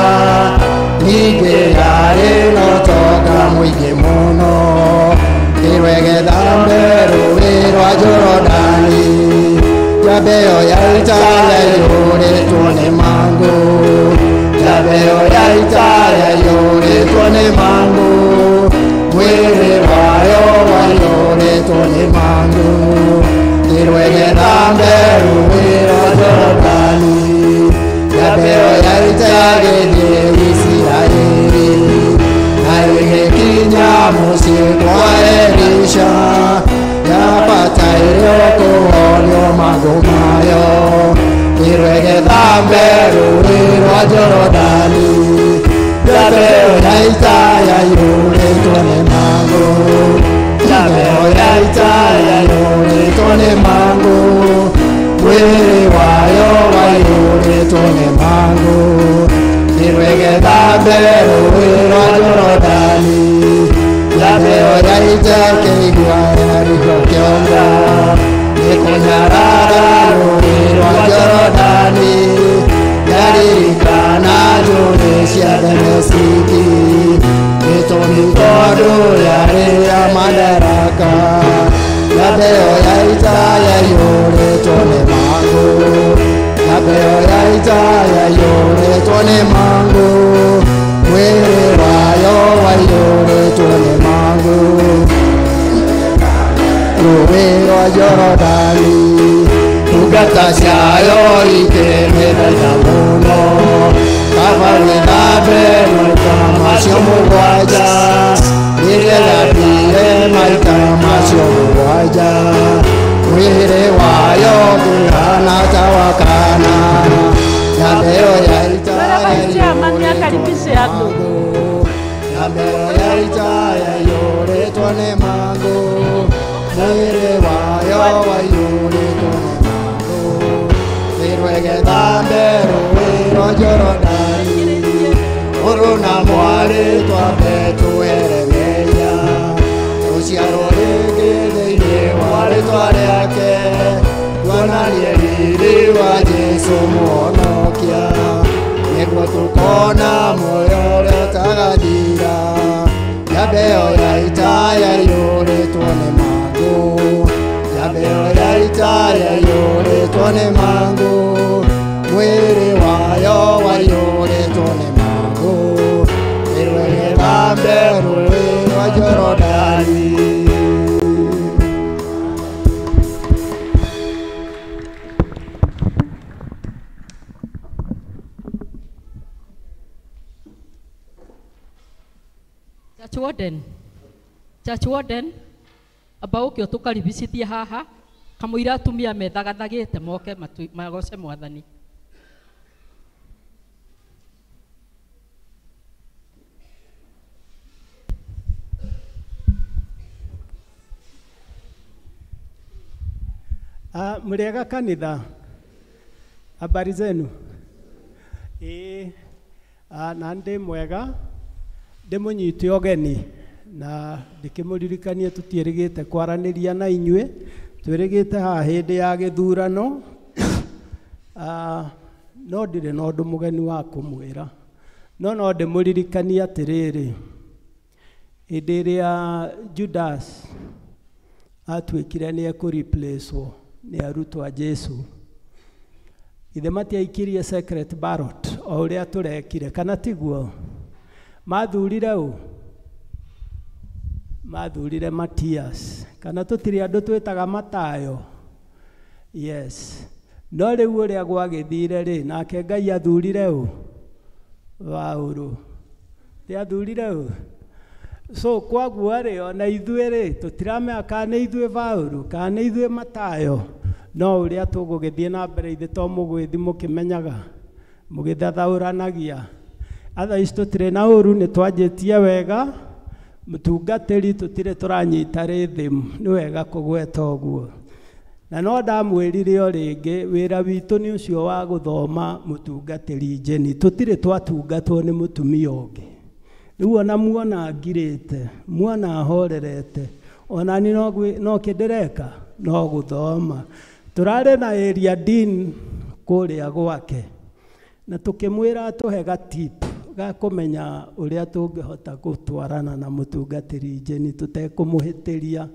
ningĩ yarĩ na ũtonga mũingĩ mũno, ĩrwegetha rũĩ rwa Jorodani, njamba ĩyo ya ita yaiyũrĩtwo nĩ mangũ, njamba ĩyo ya ita yaiyũrĩtwo nĩ mangũ, mwĩrĩ wayo waiyũrĩtwo nĩ mangũ, ĩrwegetha rũĩ rwa Jorodani, njamba ĩyo ya ita ĩgĩthiĩ Isiraeli, na ĩgĩkinya mũciĩ kwa Elisha, yabataire kũhonio mangũ mayo, ĩrwegetha rũĩ rwa Jorodani, njamba ĩyo ya ita yaiyũrĩtwo nĩ mangũ, njamba ĩyo ya ita yaiyũrĩtwo nĩ mangũ, mwĩrĩ wayo waiyũrĩtwo nĩ mangũ, ĩrwegetha rũĩ rwa Jorodani, njamba ĩyo ya ita ĩkĩigua yarigwo kĩongo, ĩkũnyarara rũĩ rwa Jorodani, yaririkana njũĩ cia Dameski, gĩtũmi tondũ yarĩ ya madaraka, njamba ĩyo ya ita yaiyũrĩtwo nĩ mangũ, njamba ĩyo ya ita yaiyũrĩtwo nĩ mangũ, mwĩrĩ wayo waiyũrĩtwo nĩ mangũ, rũĩ rwa Jorodani, ndungata ciayo ikĩmĩthaitha mũno, kaba wĩthambe maita macio mũgwanja, nĩgetha ndire maita macio mũgwanja, mwĩrĩ wayo ũkĩhana ta wa kana, njamba ĩyo ya ita akaribishe andũ, njamba ĩyo ya ita yaiyũrĩtwo nĩ mangũ, mwĩrĩ wayo waiyũrĩtwo nĩ mangũ, ĩrwegetha rũĩ rwa Jorodani, mũrũ na mwarĩ twambe twĩhere mehia, rũciaro rĩngĩ thĩinĩ wa rĩtwa rĩake, tuonanie riri wa Jesu mũhonokia, nĩguo tũkona muoyo ũrĩa ũtagathira, njamba ĩyo ya ita yaiyũrĩtwo nĩ mangũ, njamba ĩyo ya ita yaiyũrĩtwo nĩ mangũ, mwĩrĩ wayo waiyũrĩtwo nĩ mangũ, ĩrwegetha rũĩ rwa Jorodani. warden, church warden amba ũke ũtũkaribicithie haha kamũira atumia methagathagĩte moke magoce mwathani. Mliega kanitha, habari zenu? Na ndi mwega, ndimunyite ũgeni na ndikĩmũririkanie tũtiĩrĩgĩte kwaranĩria na inyuĩ, twĩrĩgĩte haha hĩndĩ ya gĩthurano. No ndirĩ na ũndũ mũgeni wa kũmwĩra, no no ndĩmũririkanie atĩrĩrĩ, hĩndĩ ĩrĩa Judas atuĩkire nĩ ekũreplacewo nĩ arutwo a Jesu, ithe matiaikirie secret ballot o ũrĩa tũrekire, kana tiguo? Mathurire ũ? Mathurire Matias, kana tũtirĩ andũ twĩtaga Matayo? Yes. No rĩu ũrĩa gwagĩthire rĩ, nake Ngai athurire ũ? Paũlũ. Ti athurire ũ? So kwaguo rĩ, ona ithuĩ rĩ, tũtiramenya kana nĩ ithuĩ Paũlũ kana nĩ ithuĩ Matayo, no ũrĩa tũgũgĩthiĩ na mbere ithe to mũgũgĩthiĩ mũkĩmenyaga, mũgĩthathaũranagia. Otherwise tũtirĩ na ũru, nĩ twanjĩtie wega, mũtungatĩri tũtirĩ tũranyita rhythm, nĩ wega kũgweta ũguo. Na no ndamwĩrire o rĩngĩ, wĩra witũ nĩ ũcio wa gũthoma mũtungatĩri Jenny, tũtirĩ twatungatwo nĩ mũtumia ũngĩ. Rĩu ona muona ngirĩte, muona horerete, ona ni no kĩndĩreka, no gũthoma. Tũrarĩ na area dean kũrĩa gwake, na tũkĩmwĩra atũhe gatip ga kũmenya ũrĩa tũngĩhota gũtwarana na mũtungatĩri Jenny tũtekũmũhĩtĩria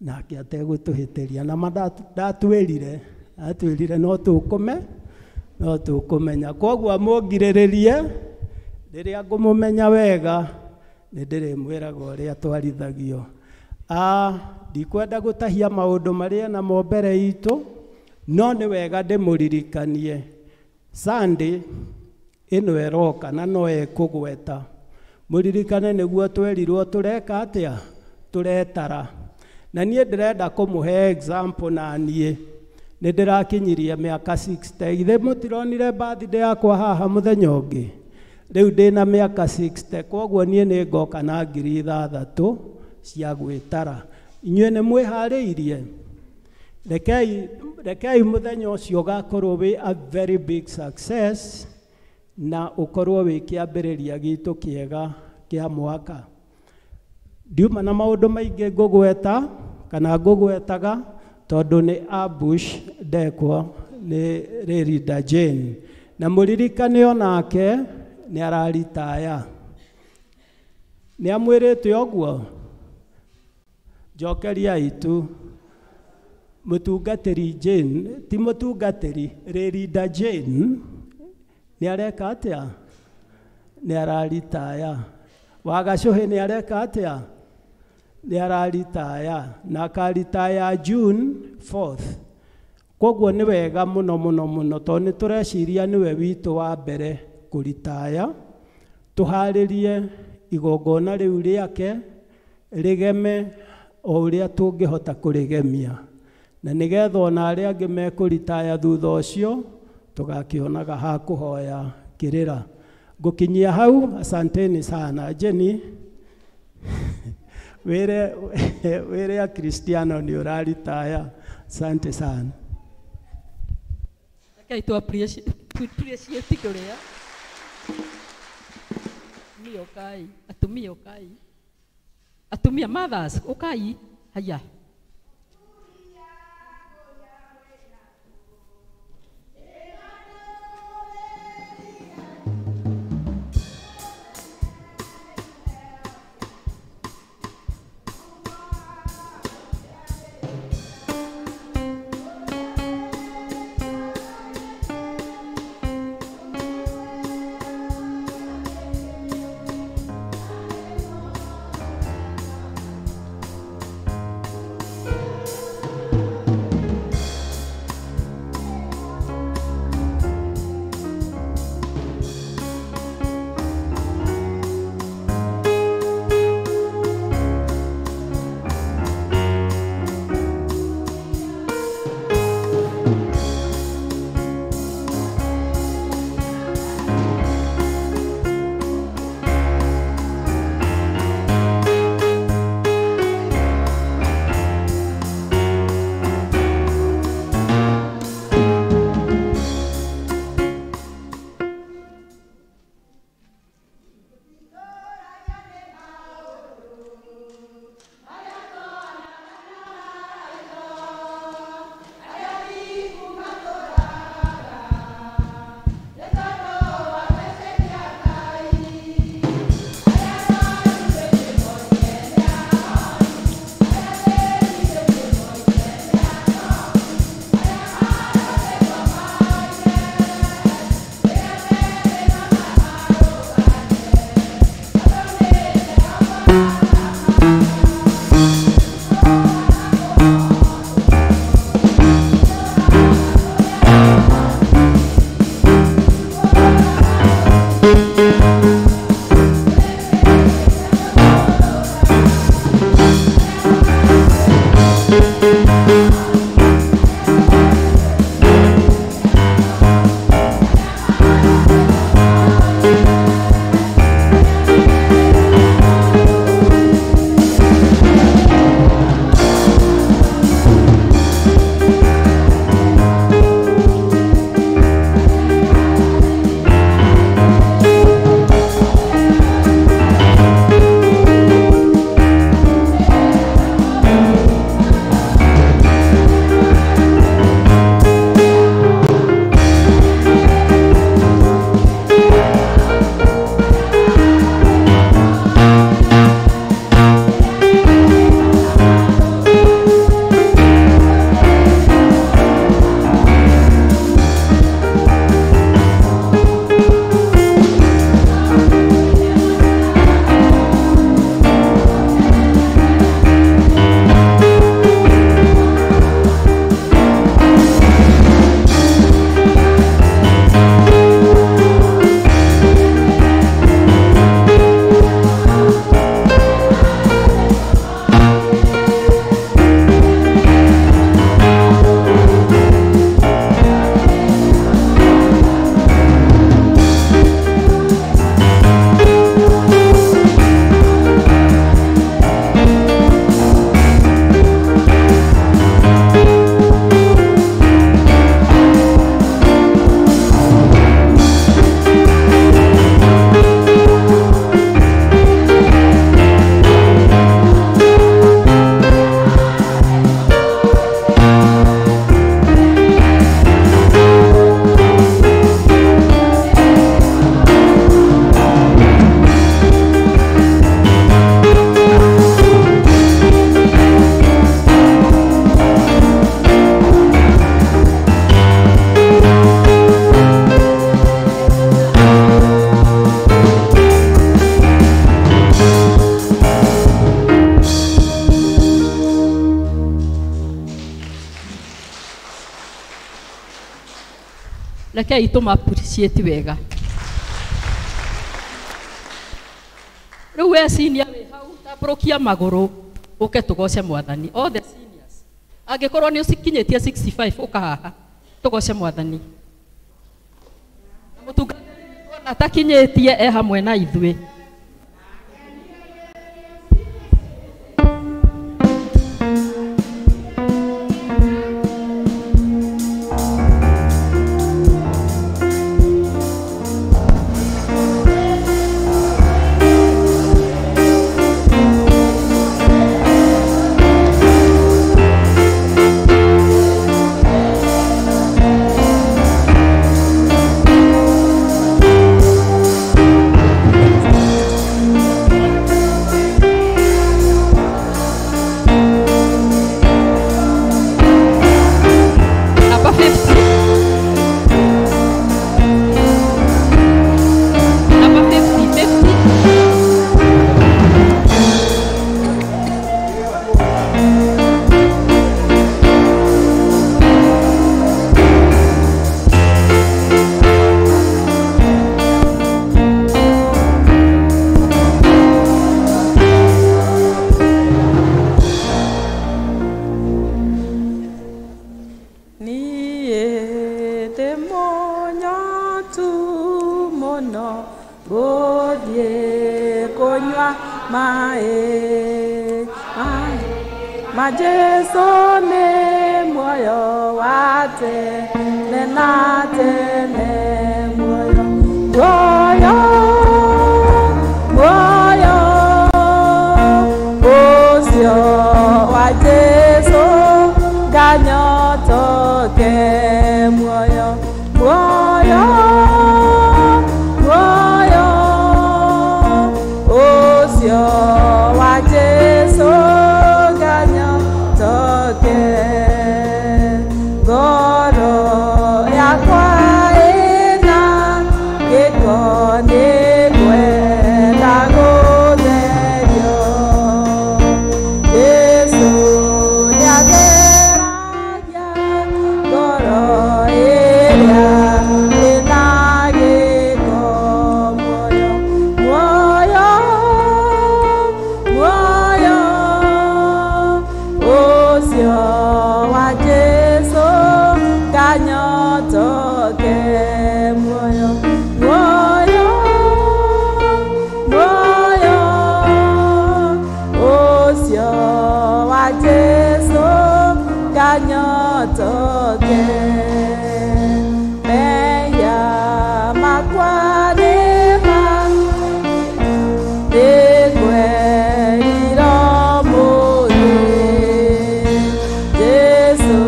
nake ategũtũhĩtĩria. Na ma ndatwĩrire, atwĩrire no tũkũmenya. Kwoguo mũngirĩrĩrie, rĩrĩa ngũmũmenya wega nĩ ndĩrĩmwĩraga ũrĩa twarithagio. Ndikwenda gũtahia maũndũ marĩa namo mbere itũ, no nĩ wega ndĩmũririkanie Sunday ĩno ĩroka na no ĩkũgweta. Mũririkane nĩguo twerirwo tũreka atĩa? Tũretara. Na niĩ ndĩrenda kũmũhe example na niĩ nĩ ndĩrakinyirie mĩaka 60. Ithe mũtironire birthday yakwa haha mũthenya ũngĩ? Rĩu ndĩna mĩaka 60, kwoguo niĩ nĩ ngoka na 6,000 cia gwĩtara. Inyuĩ nĩ mwĩharĩirie? Rekei mũthenya ũcio ũgakorwo wĩ a very big success na ũkorwo wĩ kĩambĩrĩria gitũ kĩega kĩa mwaka. Ndiuma na maũndũ maingĩ ngũgweta kana ngũgwetaga tondũ nĩ ambush ndekwo nĩ Rĩrinda Jane, na mũririkane onake nĩ araritaya. Nĩ amwĩrĩte ũguo? Njokeria itu. Mũtungatĩri Jane, ti mũtungatĩri, Rĩrinda Jane nĩ areka atĩa? Nĩ araritaya. Wagacũhĩ nĩ areka atĩa? Nĩ araritaya, na akaritaya June 4th. Kwoguo nĩ wega mũno mũno mũno, tondũ nĩ tũreciria nĩwe witũ wa mbere kũritaya. Tũharĩrie igongona rĩu rĩake rĩgeme o ũrĩa tũngĩhota kũrĩgemia, na nĩgetha ona arĩa angĩ mekũritaya thutha ũcio tũgakĩonaga ha kũhoya kĩrĩra. Ngũkinyia hau, asanteni sana. Jenny, wĩre Akristiano nĩ ũraritaya. Asante sana. Rekei tũ appreciate kũrĩa. Atumia ũkai, atumia ũkai. Atumia mothers ũkai, haya. Rekei tũma appreciate wega. Rĩu we senior wĩ hau, tambũrũkia magũrũ ũke tũgoce Mwathani. All the seniors, angĩkorwo nĩ ũcikinyĩtie 65 ũka haha tũgoce Mwathani. Na mũtungatĩri witũ ona atakinyĩtie e hamwe na ithuĩ. Number 50. Number 50, 50. Niĩ ndĩ mũnyotu mũno ngũthiĩ kũnyua maĩ maĩ ma Jesũ nĩ muoyo wa tene na tene, muoyo muoyo muoyo ũcio wa Jesũ nganyotoke, muoyo muoyo muoyo ũcio wa Jesũ nganyotoke, ngoro yakwa ĩna gĩko nĩngwenda gũtherio. Jesũ nĩatheragia ngoro ĩrĩa ĩna gĩko, muoyo muoyo muoyo ũcio wa Jesũ nganyotoke, muoyo muoyo muoyo ũcio wa Jesũ nganyotoke, mehia makwa nĩma nĩngwerira ũmũthĩ. Jesũ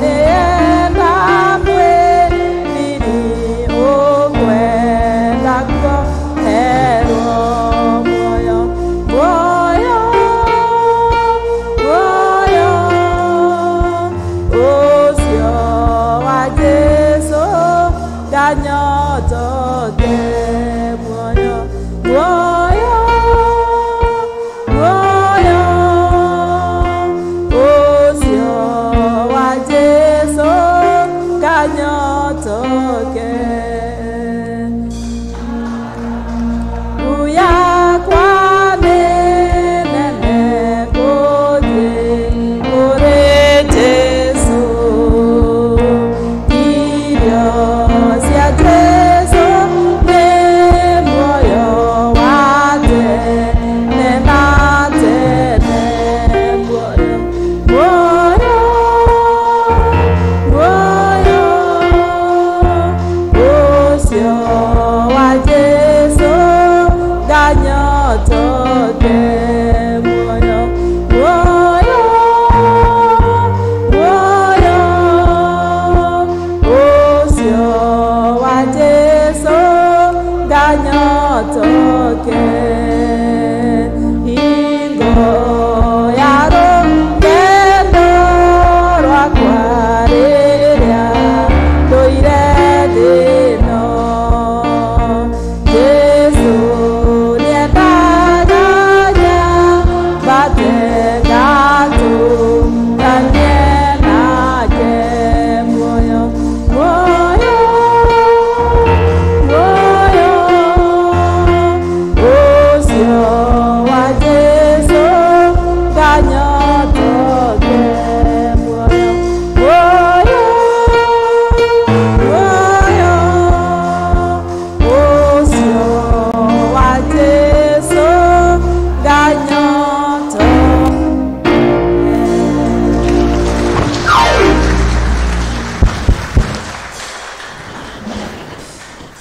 nĩenda mwĩriri ũkwenda kuoherwo, muoyo muoyo muoyo ũcio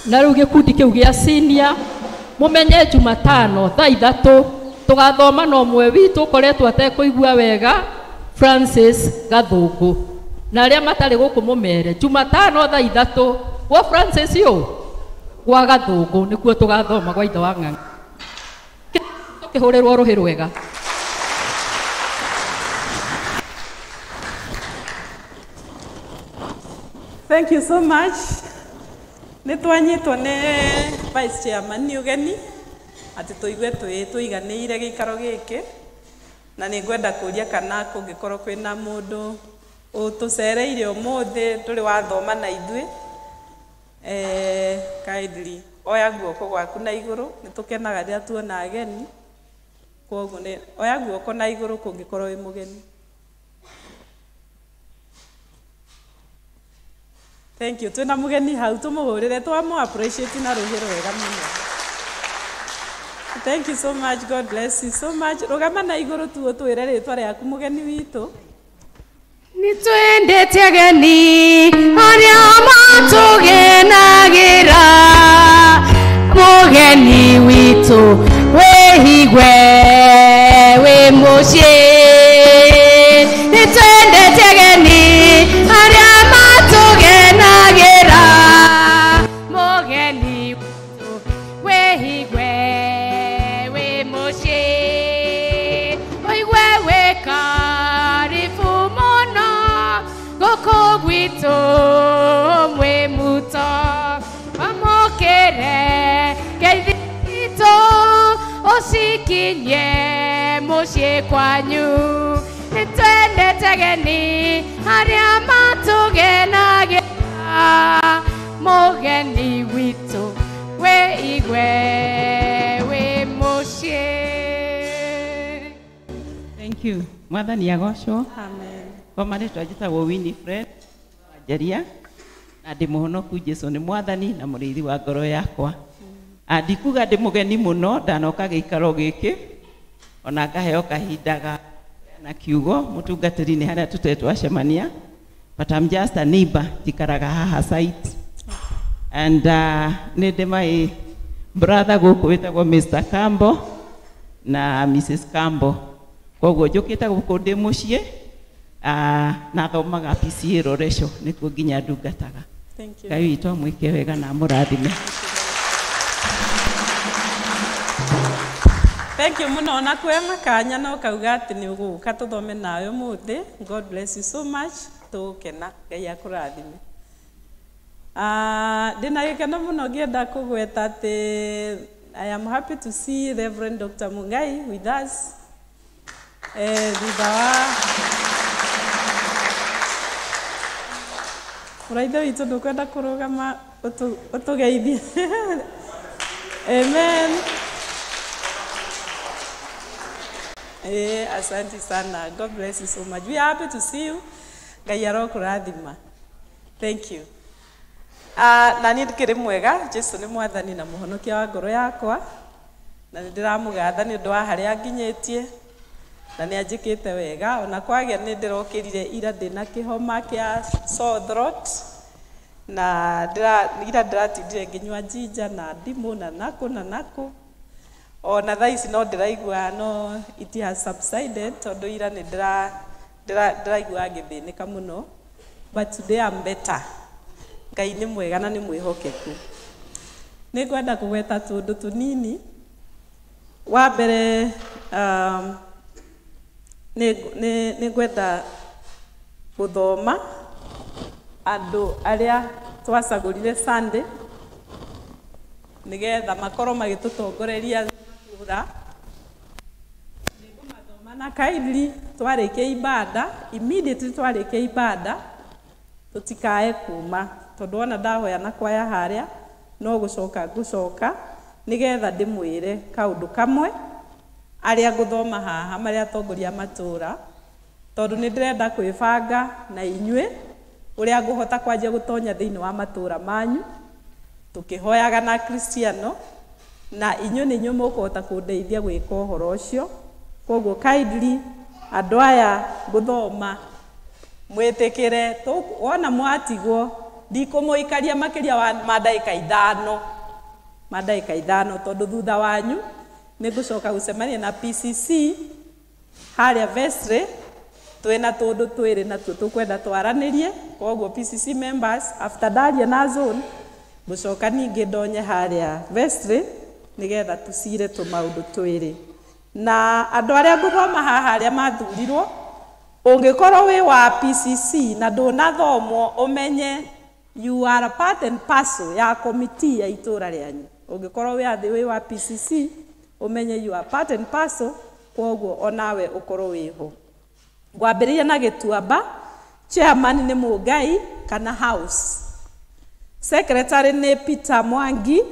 Na rĩu gĩkundi kĩu gĩa senior mũmenye Jumatano thaa 3 tũgathoma na ũmwe witũ ũkoretwo atekũigua wega, Francis Gathũngũ. Na arĩa matarĩ gũkũ mũmere Jumatano thaa 3 gwa Francis yũ gwa Gathũngũ nĩkuo tũgathoma gwa ithe wa Ng'ang'a. Tũkĩhũrĩrwo rũhĩ rwega. Thank you so much. Nĩ twanyitwo nĩ vice chairman nĩ ũgeni atĩ tũigue tũiganĩire gĩikaro gĩkĩ, na nĩ ngwenda kũria kana kũngĩkorwo kwĩna mũndũ ũtũcereire ũmũthĩ ndũrĩ wathoma na ithuĩ, kindly oya guoko gwaku na igũrũ. Nĩ tũkenaga rĩrĩa tuona ageni, kwoguo nĩ oya guoko na igũrũ kũngĩkorwo wĩ mũgeni. Thank you. Twĩna mũgeni hau tũmũhũrĩre twamũ appreciate na rũhĩ rwega mũno. Thank you so much. God bless you so much. Rũgama na igũrũ tu ũtwĩre rĩtwa rĩaku mũgeni witũ. Nĩtwendete ageni arĩa matũgenagĩra, mũgeni witũ wĩigue wĩ mũciĩ. Nĩtwendete ageni arĩa matũgenagĩra, mũgeni witũ wĩigue wĩ mũciĩ. Ũigue wĩ karibu mũno gũkũ gwitũ mwĩ muto, wamũkĩre ngeithi citũ ũcikinyie mũciĩ kwanyu. Nĩtwendete ageni arĩa matũgenagĩra, mũgeni witũ wĩigue wĩ mũciĩ. Thank you. Mwathani agocwo. Amen. Kwa marĩtwa njĩtagwo Winifred Wanjeria na ndĩ mũhonoku. Jesũ nĩ mwathani na mũrĩithi wa ngoro yakwa. Ndikuga ndĩ mũgeni mũno, ndanoka gĩikaro gĩkĩ ona ngaheo kahinda ga na kiugo mũtungatĩri nĩ harĩa tũte twacemania, but I'm just a neighbor, njikaraga haha site. And nĩ ndĩ my brother gũkũ wĩtagwo Mr. Kambo na Mrs. Kambo, koguo njũkĩte gũkũ ndĩ mũciĩ, na thomaga PCA Loresho nĩkuo nginya ndungataga. Thank you. Ngai witũ amwĩke wega na amũrathime. Thank you mũno na kuoya makanya na ũkauga atĩ nĩ ũgũka tũthome nawe ũmũthĩ. God bless you so much. Tũgũkena. Ngai akũrathime. Ndĩna gĩkeno mũno ngĩenda kũgweta atĩ I am happy to see Reverend Dr. Mungai with us. Thutha wa mũraithe witũ ndũkwenda kũrũgama ũtũgeithie. Amen. Asante sana. God bless you so much. We are happy to see you. Ngai arokũrathima. Thank you. Na niĩ ndĩkĩrĩ mwega. Jesu nĩ mwathani na mũhonokia wa ngoro yakwa, na nĩ ndĩramũgatha nĩ ũndũ wa harĩa anginyĩtie, na nĩ anjĩkĩte wega. Ona kwagĩa nĩ ndĩrokĩrire ira ndĩna kĩhoma kĩa sore throat, na ira ndĩratindire ngĩnyua ginger na ndimũ na nakũ na nakũ. Ona thaa ici no ndĩraigua no it has subsided, tondũ ira nĩ ndĩraigua ngĩthĩnĩka mũno, but today I'm better. Ngai nĩ mwega na nĩ mwĩhokeku. Nĩ ngwenda kũgweta tũndũ tũnini. Wa mbere, nĩ ngwenda gũthoma andũ arĩa twacagũrire Sunday nĩgetha makorwo magĩtũtongoreria matũũra. Nĩngũmathoma na kindly twarĩkia ibada, immediately twarĩkia ibada tũtikae kuma, tondũ wona ndahoya na kwaya harĩa no gũcoka ngũcoka nĩgetha ndĩmwĩre kaũndũ kamwe arĩa ngũthoma haha marĩa atongoria matũũra, tondũ nĩ ndĩrenda kwĩbanga na inyuĩ ũrĩa ngũhota kwanjia gũtonya thĩinĩ wa matũũra manyu tũkĩhoyaga na Kristiano, na inyuĩ nĩ inyuĩ mũkũhota kũndeithia gwĩka ũhoro ũcio. Koguo kindly andũ aya ngũthoma mwĩtĩkĩre, wona mwatigwo Ndikũmũikaria makĩria wa ma ndagĩka ithano. Ma ndagĩka ithano tondũ thutha wanyu nĩ ngũcoka gũcemania na PCC harĩa vestry twĩna tũndũ twĩrĩ natuo tũkwenda twaranĩrie. Koguo PCC members after ndaria na zone ngũcoka ningĩ ndonye harĩa vestry nĩgetha tũcire tũmaũndũ twĩrĩ. Na andũ arĩa ngũthoma haha arĩa mathurirwo, ũngĩkorwo wĩ wa PCC na ndũnathomwo ũmenye you are a part and parcel ya committee ya itũra rĩanyu. Ũngĩkorwo wĩ athĩ wĩ wa PCC ũmenye you are part and parcel, koguo onawe ũkorwo wĩho. Ngwambĩrĩria na Gĩtuamba, chairman nĩ Mũngai kana house. Secretary nĩ Peter Mwangi,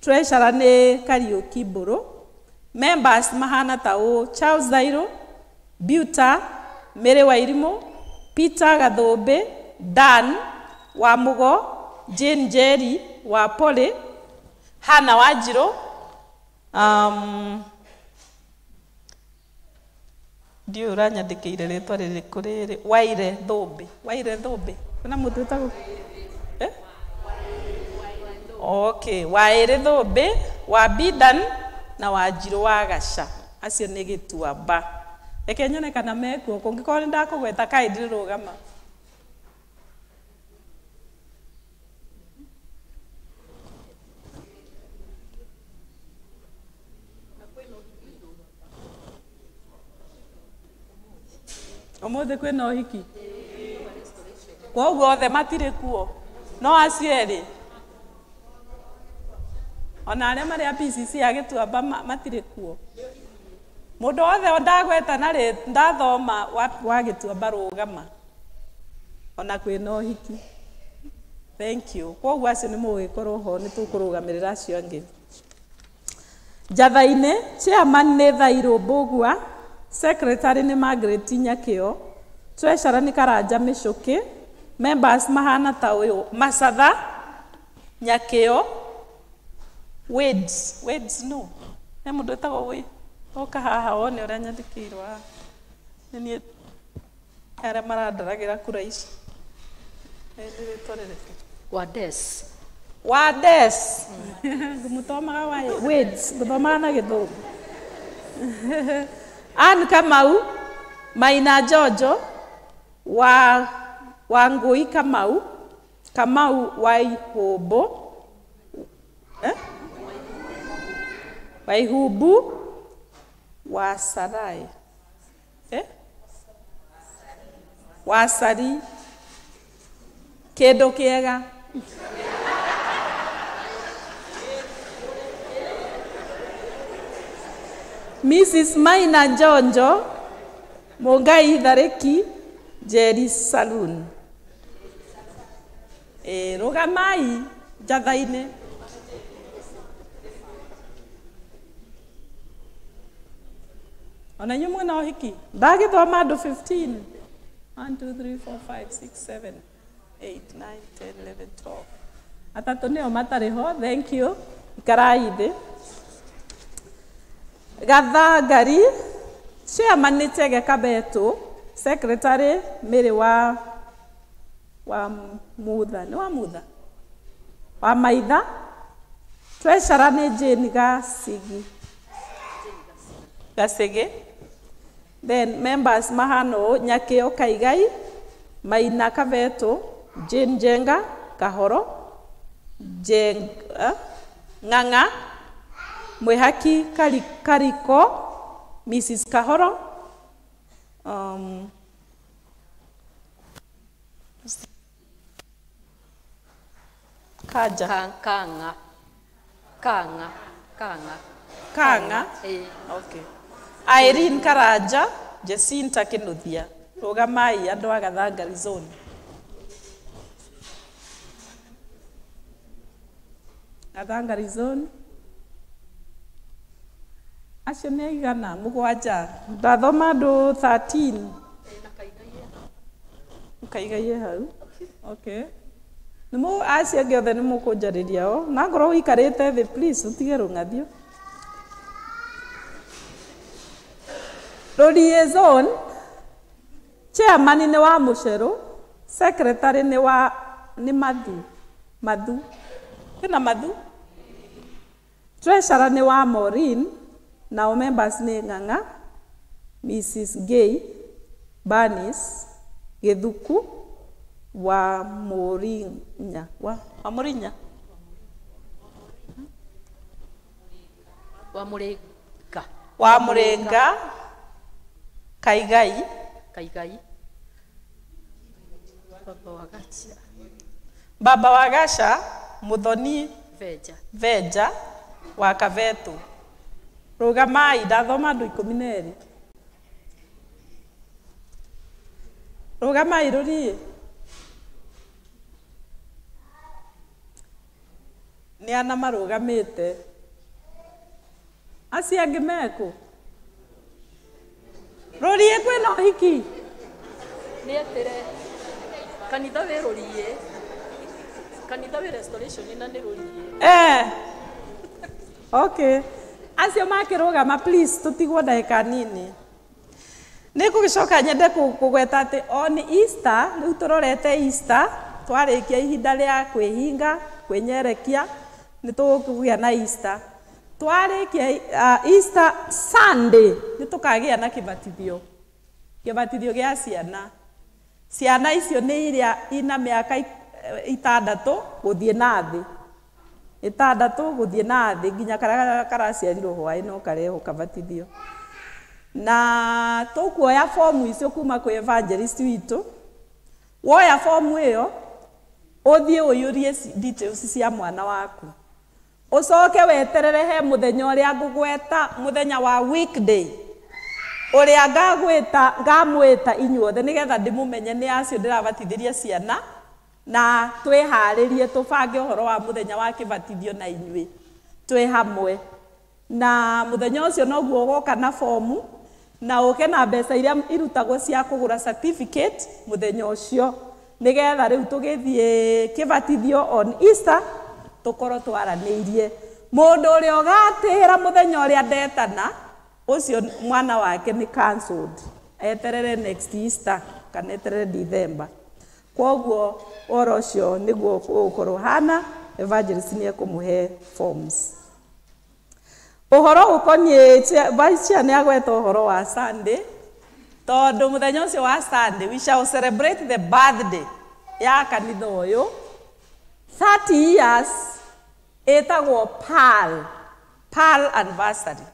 treasurer nĩ Kariũki Mbũrũ. Members mahana ta ũũ: Charles Zairo, Buta, Mary Wairimũ, Peter Gathũmbĩ, Dan wa Mũgo, Jane Njeri wa Poli, Hannah Wanjirũ, ndiũĩ ũranyandĩkĩire rĩtwa rĩrĩkũ rĩrĩ, Waire Thũmbĩ, Waire Thũmbĩ, kwĩna mũndũ wĩtagwo eh? Okay, Waĩrĩ Thũmbĩ, wa Bidan na Wanjirũ wa Gaca, acio nĩ Gĩtuamba. Reke nyone kana mekuo, kũngĩkorwo nĩ ndakũgweta kaĩ ndirũgama. Ũmũthĩ kwĩna ũhiki, koguo othe matirĩ kuo, no acio erĩ ona arĩa marĩ a PCC a Gĩtuamba matirĩ kuo. Mũndũ wothe ndagweta na rĩ ndathoma wa Gĩtuamba rũgama, ona kwĩna ũhiki. Thank you. Koguo acio nĩ mũgũgĩkorwo ho, nĩ tũkũrũgamĩrĩra acio angĩ. Njatha-inĩ, chairman nĩ Thairũ Mbũgua, secretary nĩ Margaret Nyakĩo, treasurer nĩ Karanja Mĩcũkĩ, members mahana ta ũyũ: Macatha Nyakĩo, Wades, Wades no, he mũndũ wĩtagwo Wade, oka haha wone ũrĩa nyandĩkĩirwo haha. Nĩ niĩ arĩa marandaragĩra kura ici. Nĩ rĩtwa rĩrĩkũ? Wades. Wades. Ngũmũthomaga wa Wades, ngũthomaga na Gĩthũngũ. Ann Kamau, Maina Jojo, wa Wangũi Kamau, Kamau wa Ihũmbũ, eh? Wa Ihumbu, wa Sarai, eh? Wa Sari, kĩndũ kĩega. Mrs. Maina Njonjo, Mũngai Tharĩki, Njeri Saloon. Rũgamai njatha-inĩ. Ona inyuĩ mwĩna ũhiki? Ndagĩthoma andũ 15. 1, 2, 3, 4, 5, 6, 7, 8, 9, 10, 11, 12. Atatũ nĩo matarĩ ho, thank you. Ikarai thĩ. Gathangari, chairman nĩ Chege Kabetũ, secretary Mary wa Mutha, nĩ wa Mutha? Wa Maitha, treasurer nĩ Jane Gacigi. Gacigi. Then members mahana ũũ: Nyakĩo Kaigai, Maina Kabetũ, Jane Njenga, Kahoro, Ng'ang'a, Mwĩhaki Kariko, Mrs. Kahoro, Kaja. Kang'a. Kang'a. Kang'a. Kang'a. Okay. Irene Karanja, Jacinta Kinuthia. Rũgamai andũ a Gathangari zone. Gathangari zone. Acio nĩ aigana? Mũgwanja. Ndathoma andũ 13. Mũkaigaiye hau. Okay. Nĩ acio angĩ othe nĩ mũkũnjarĩria o. Na ngorwo ũikarĩte thĩ please ũtige rũng'athio. Rũriĩ zone, chairman nĩ wa Mũcerũ, secretary nĩ wa nĩ Mathu. Mathu. Kwĩna Mathu? Treasurer nĩ wa Maureen, nao members nĩ Ng'ang'a, Mrs. Gay, Bernice, Gĩthuku, wa Murinya. Wa Murinya? Wa Mũrĩnga. Wa Mũrĩnga, Kaigai. Kaigai. Baba wa Gacha. Baba wa Gacha, Muthoni Veja. Veja wa Kavetu. Rũgamai, ndathoma andũ 12. Rũgamai rũriĩ. Nĩ ana marũgamĩte. Acio angĩ mekũ? Rũriĩ kwĩna ũhiki? Nĩ atĩre kanitha wĩ rũriĩ. Kanitha wĩ restoration na nĩ rũriĩ. Okay. Acio makĩrũgama please tũtigwo ndagĩka nini. Nĩ ngũgĩcoka nyende kũgweta atĩ on Easter, rĩu tũrorete Easter, twarĩkia ihinda rĩa kwĩhinga, kwĩnyerekia, nĩ tũgũkĩgĩa na Easter. Twarĩkia Easter Sunday, nĩ tũkagĩa na kĩbatithio. Kĩbatithio gĩa ciana. Ciana icio nĩ iria ina mĩaka 6 gũthiĩ na thĩ. 6 gũthiĩ na thĩ nginya karĩa karaciarirwo hwaĩ no karehwo kabatithio. Na tũkuoya fomu icio kuma kwĩ evangelist witũ. Woya fomu ĩyo ũthiĩ ũiyũrie details cia mwana waku. Ũcoke weterere he mũthenya ũrĩa ngũgweta, mũthenya wa weekday ũrĩa ngamwĩta inyuothe nĩgetha ndĩmũmenye nĩ acio ndĩrabatithĩria ciana, na twĩharĩrie tũbange ũhoro wa mũthenya wa kĩbatithio na inyuĩ twĩ hamwe. Na mũthenya ũcio noguo ũgoka na fomu na ũke na mbeca iria irutagwo cia kũgũra certificate mũthenya ũcio, nĩgetha rĩu tũgĩthiĩ kĩbatithio on Easter tũkorwo twaranĩirie. Mũndũ ũrĩa ũgatĩra mũthenya ũrĩa ndetana, ũcio mwana wake nĩ cancelled, eterere next Easter kana eterere December. Kwoguo ũhoro ũcio nĩguo ũgũkorwo hana. Evangelist nĩ ekũmũhe forms. Ũhoro ũkoniĩ vice chair nĩ agweta ũhoro wa Sunday, tondũ mũthenya ũcio wa Sunday we shall celebrate the birthday ya kanitha ũyũ 30 years, ĩtagwo Pearl anniversary.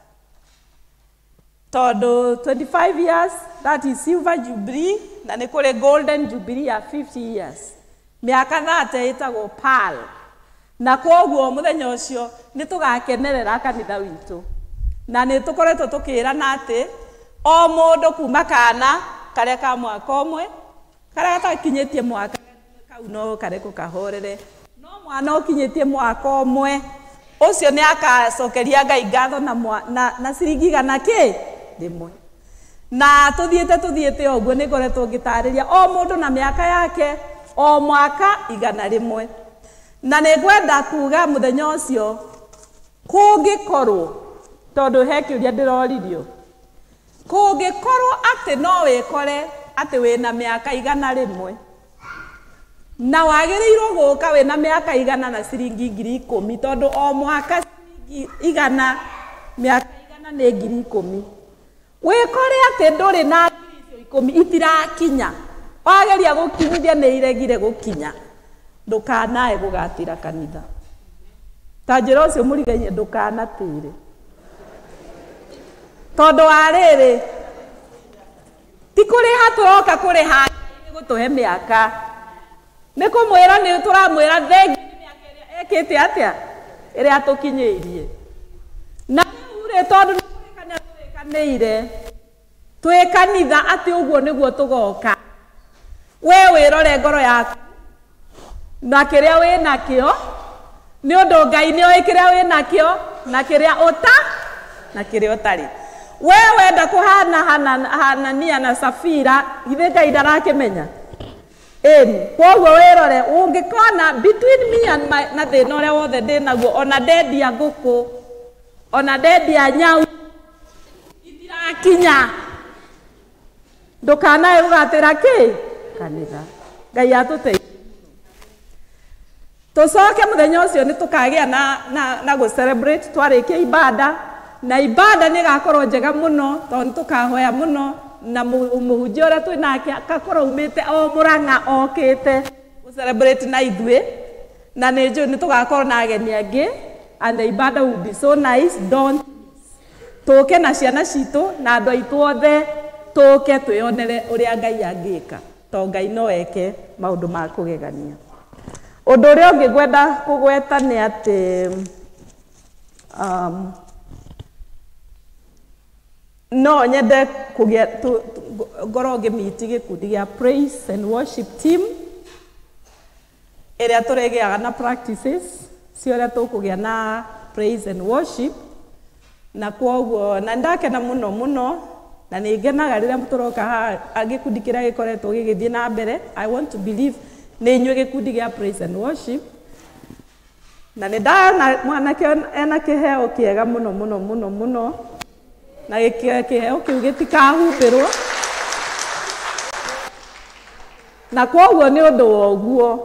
Tondũ 25 years, that is silver jubilee, na nĩ kũrĩ golden jubilee ya 50 years. Mĩaka 30 ĩtagwo Pearl. Na kwoguo mũthenya ũcio nĩ tũgakenerera kanitha witũ. Na nĩ tũkoretwo tũkĩrana atĩ o mũndũ kuma kana karĩa ka mwaka ũmwe, karĩa gatakinyĩtie mwaka kau no karekwo kahorere. No mwana ũkinyĩtie mwaka ũmwe ũcio nĩ akacokeria Ngai ngatho na ciringi 100. Na tũthiĩte ũguo nĩ ngoretwo ngĩtarĩria o mũndũ na mĩaka yake, o mwaka 100. Na nĩ ngwenda kuga mũthenya ũcio kũngĩkorwo, tondũ he kĩũria ndĩroririo, kũngĩkorwo atĩ no wĩkore atĩ wĩna mĩaka 100 na wagĩrĩirwo gũka wĩna mĩaka 100 na ciringi 10,000, tondũ o mwaka ciringi 100, mĩaka 100 nĩ 10,000. Wĩkore atĩ ndũrĩ na ngiri icio 10 itirakinya, wageria gũkinyithia nĩ iregire gũkinya, ndũkanae gũgatĩra kanitha. Ta njĩra ũcio mũrigainie, ndũkanatĩre, tondũ wa rĩrĩ ti kũrĩha tũroka kũrĩha nĩ gũtũhe mĩaka, nĩ kũmwĩra nĩ tũramwĩra thengi nĩ mĩaka ĩrĩa ekĩte atĩa ĩrĩa tũkinyĩirie. Na rĩu rĩ, tondũ nĩ kũrĩkanĩra tũrĩkanĩire twĩ kanitha atĩ ũguo nĩguo tũgoka, we wĩrore ngoro yaku na kĩrĩa wĩ nakĩo, nĩ ũndũ Ngai nĩ oĩ kĩrĩa wĩ nakĩo na kĩrĩa ũta na kĩrĩa ũtarĩ. We wenda kũhana Hanania na Safira, githĩ Ngai ndarakĩmenya? Ĩni, kwoguo wĩrore ũngĩkona between me and my, na thĩna ũrĩa wothe ndĩ naguo, ona ndendia ngũkũ, ona ndendia nyau, itirakinya, ndũkanae gũgatĩra kĩ kanitha. Ngai atũteithie. Tucoke muthenya ucio ni tukagia na go celebrate twarikia ibada, na ibada ni gakorwo njega muno tondu tukahoya muno na muhunjia uria twi nake akakorwo umite o Murang'a okite gu celebrate na ithuĩ, na nĩ njũĩ nĩ tũgakorwo na ageni angĩ, and the ibada will be so nice. Don't tũke na ciana citũ na andũ aitũ othe, tũke twĩonere ũrĩa Ngai angĩka, to Ngai no eke maũndũ ma kũgegania. Ũndũ ũrĩa ũngĩ ngwenda kũgweta nĩ atĩ no nyende kũgĩa ngorwo ngĩmiti gĩkundi gĩa praise and worship team ĩrĩa tũrĩgĩaga na practices cia ũrĩa tũkũgĩa na praise and worship, na kwoguo na ndakena mũno mũno, na nĩ ngenaga rĩrĩa tũroka haha gĩkundi kĩrĩa gĩkoretwo gĩgĩthiĩ na mbere. I want to believe nĩ inyuĩ gĩkundi gĩa praise and worship, na nĩ ndona mwanake ena kĩheo kĩega mũno mũno mũno mũno, na kĩheo kĩu gĩtikahumbĩrwo, na kwoguo nĩ ũndũ wa ũguo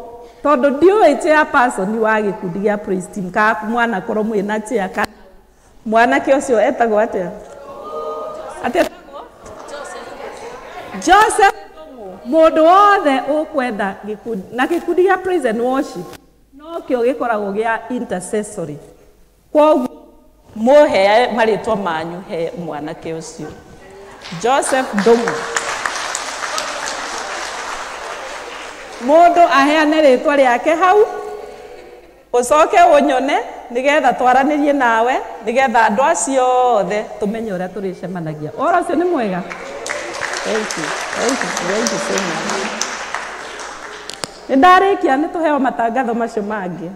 tondũ ndiũĩ chairperson wa gĩkundi gĩa praise team ka mwana korwo mwĩna chair kana mwanake ũcio etagwo atĩa? Atĩa? Joseph. Mũndũ wothe ũkwenda gĩkundi na gĩkundi gĩa praise and worship no kĩo gĩkoragwo gĩa intercessory, kwoguo mũhe marĩtwa manyu he mwanake ũcio Joseph Ndung'u. Mũndũ aheane rĩtwa rĩake hau, ũcoke ũnyone nĩgetha twaranĩrie nawe, nĩgetha andũ acio othe tũmenye ũrĩa tũrĩcemanagia. Ũhoro ũcio nĩ mwega? Thank you. Thank you. Thank you so much. Nĩ ndarĩkia, nĩ tũheo matangatho macio mangĩ.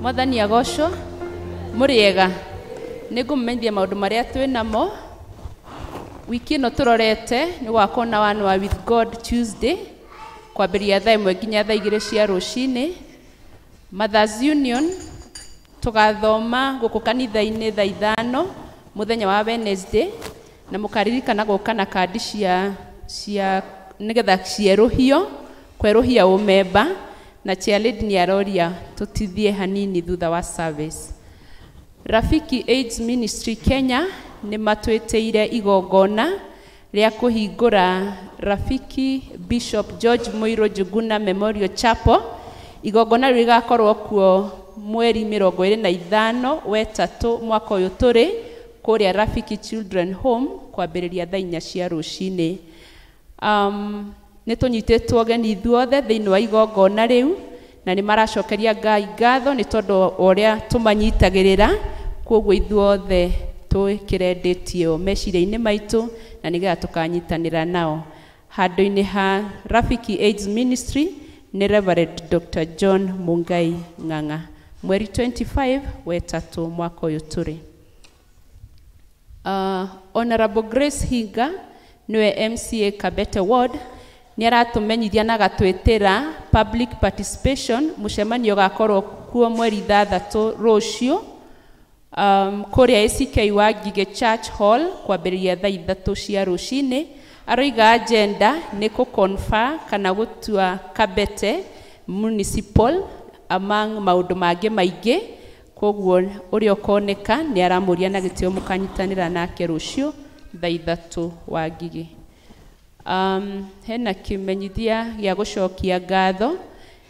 Mwathani agocwo, mũrĩega. Nĩ ngũmũmenyithia maũndũ marĩa twĩ namo. Wiki ĩno tũrorete nĩ gũgakorwo na One wa with God Tuesday kwambĩrĩria thaa 1 nginya thaa 2 cia rũcinĩ. Mothers Union tũgathoma gũkũ kanitha-inĩ thaa 5 mũthenya wa Wednesday, na mũkaririkana gũka na kandi cia nĩgetha cierũhio, kwerũhia ũmemba, na chairlady nĩ aroria tũtithie hanini thutha wa service. Rafiki AIDS Ministry Kenya nĩ matwĩtĩire igongona rĩa kũhingũra Rafiki Bishop George Muiru Njuguna Memorial Chapel. Igongona rĩu rĩgakorwo kuo mweri 25 wetatũ mwaka ũyũ tũrĩ kũrĩa Rafiki Children Home kwambĩrĩria thaa 4 cia rũcinĩ. Nĩ tũnyitĩtwo ũgeni ithuothe thĩinĩ wa igongona rĩu, na nĩ maracokeria Ngai ngatho nĩ tondũ wa ũrĩa tũmanyitagĩrĩra, kwoguo ithuothe twĩkĩre date ĩyo meciria-inĩ maitũ na nĩgetha tũkanyitanĩra nao. Handũ-inĩ ha Rafiki AIDS Ministry nĩ Reverend Dr. John Mungai Ng'ang'a, mweri 25 wetatũ mwaka ũyũ tũrĩ. Honorable Grace Hinga nĩwe MCA Kabete Ward nĩ aratũmenyithia na agatwĩtĩra public participation mũcemanio ũgakorwo kuo mweri 6 rũciũ, kũrĩa ACK wa Ngigĩ Church Hall kwambĩrĩria thaa 3 cia rũcinĩ. Aroiga agenda nĩ kũ-confer kana gũtua Kabete Municipal among maũndũ mangĩ maingĩ, koguo ũrĩa ũkoneka nĩ aramũria na gĩtĩo mũkanyitanĩra nake rũciũ thaa 3 wa Ngigĩ. Hena kĩmenyithia gĩa gũcokia ngatho.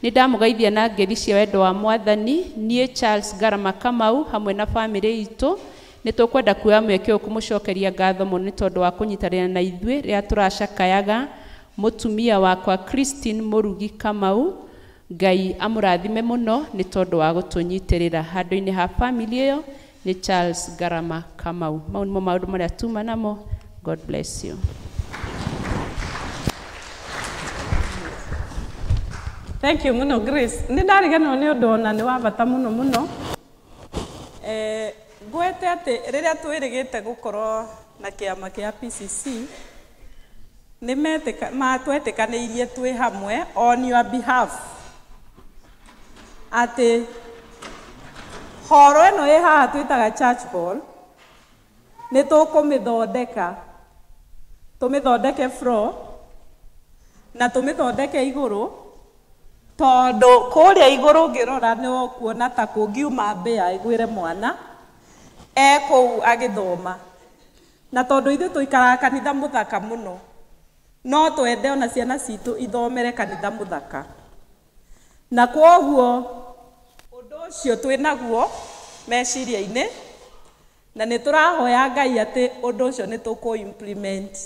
Nĩ ndamũgeithia na ngeithi cia wendo wa Mwathani. Niĩ Charles Ngarama Kamau hamwe na bamĩrĩ itũ nĩ tũkwenda kuoya mweke ũyũ kũmũcokeria ngatho mũno nĩ tondũ wa kũnyitanĩra na ithuĩ rĩrĩa tũracakayaga mũtumia wakwa Christine Mũrugi Kamau. Ngai amũrathime mũno nĩ tondũ wa gũtũnyitĩrĩra. Handũ-inĩ ha bamĩrĩ ĩyo nĩ Charles Ngarama Kamau. Mau nĩmo maũndũ marĩa tuma namo. God bless you. Thank you muno Grace. Nĩ ndariganĩrwo nĩ ũndũ ona nĩ wa bata mũno mũno. Ngwete atĩ rĩrĩa twĩrĩgĩte gũkorwo na kĩama kĩa PCC, Nĩ matwetĩkanĩirie twĩ hamwe on your behalf atĩ horo ĩno ĩ haha twĩtaga church hall nĩ tũkũmĩthondeka, tũmĩthondeke floor na tũmĩthondeke igũrũ, tondũ kũrĩa igũrũ ũngĩrora nĩ ũkuona ta kũngiuma mbĩa ĩgwĩre mwana e kũu agĩthoma. Na tondũ ithuĩ tũikaraga kanitha mũthaka mũno, no twende ona ciana citũ ithomere kanitha mũthaka. Na kwoguo ũndũ ũcio twĩnaguo meciria-inĩ, na nĩ tũrahoya Ngai atĩ ũndũ ũcio nĩ tũkũ implement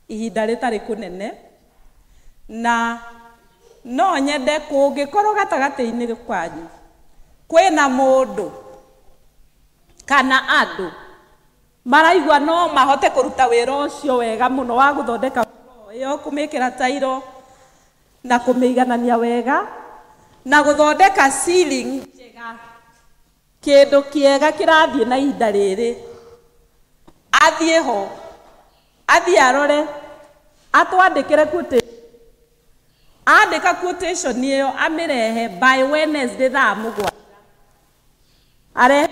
ihinda rĩtarĩ kũnene. Na no nyende kũngĩkorwo gatagatĩ-inĩ kwanyu kwĩna mũndũ kana andũ maraigua no mahote kũruta wĩra ũcio wega mũno wa gũthondeka ĩyo, kũmĩkĩra tairo na kũmĩiganania wega na gũthondeka ceiling njega, kĩndũ kĩega kĩrathiĩ na ihinda rĩrĩ, athiĩ ho, athiĩ arore, atwandĩkĩre quotation. Andĩka quotation ĩyo amĩrehe by Wednesday thaa 7. Arehe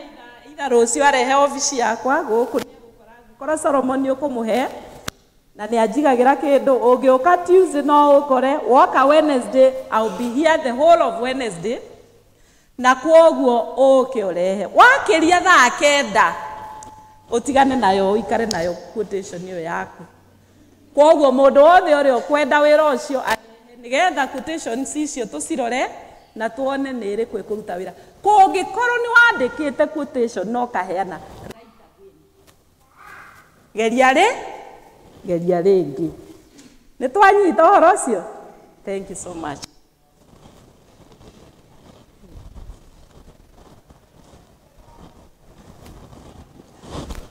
itha rũciũ, arehe obici yakwa gũkũ, korwo Solomon ũkũmũhe na nĩ anjigagĩra kĩndũ. Ũngĩũka Tuesday no ũkore, woka Wednesday I'll be here the whole of Wednesday, na kwoguo ũke ũrehe. Wakĩria thaa 9 ũtigane nayo, ũikare nayo quotation ĩyo yaku. Kwoguo mũndũ wothe ũrĩa ũkwenda wĩra ũcio nĩgetha quotations icio tũcirore na tuone nĩ ĩrĩkũ ĩkũruta wĩra. Kũngĩkorwo nĩ wandĩkĩte quotation no kaheana geria rĩ, geria rĩngĩ. Nĩ twanyita ũhoro ũcio? Thank you so much.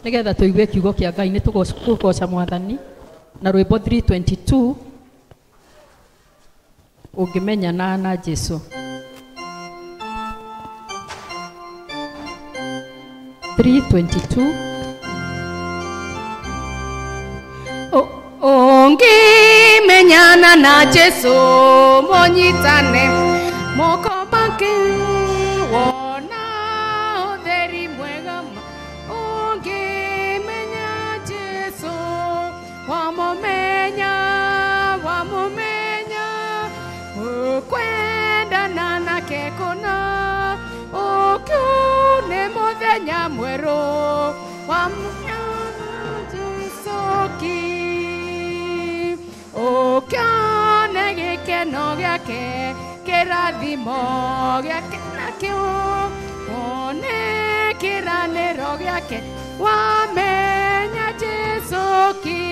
Nĩgetha tũigue kiugo kĩa Ngai nĩ tũgũgoca Mwathani na rwĩmbo 322 ũngĩmenyana na Jesu. 322 Ũngĩmenyana na Jesu mũnyitane moko make wona ũtheri mwega ma. Ũngĩmenya Jesu wamũmenya, wamũmenya, ũkwendana nake kũna, ũkĩu nĩ mũthenya mwerũ wamũmenya Jesu ki. Ũkĩone gĩkeno gĩake, kĩrathimo gĩake nakĩo, wone kĩranĩro gĩake, wamenya Jesu ki,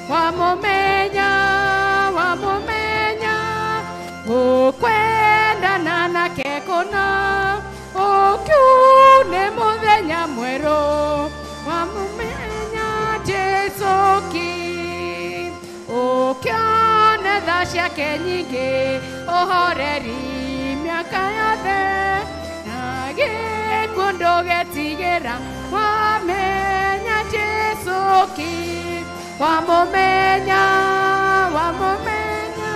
wamũmenya, wamũmenya, ũkwendana nake kũna, ũkĩu nĩ mũthenya mwerũ, wamũmenya Jesu ki. Ũkĩone tha ciake nyingĩ, ũhoreri mĩaka yothe, na gĩkuũ ndũgetigĩra, wamenya Jesu ki, wamũmenya, wamũmenya,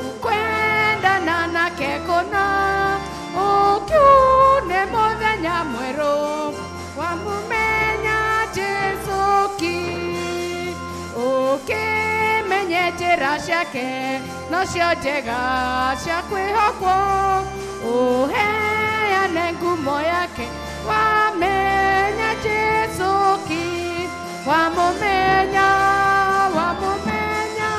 ũkwendana nake kũna, ũkĩu nĩ mũthenya mwerũ, wamũmenya Jesu ki. Ũkĩmenye njĩra ciake nocio njega cia kwĩhokwo, ũheane ngumo yake, wamenya Jesu ki, wamũmenya, wamũmenya,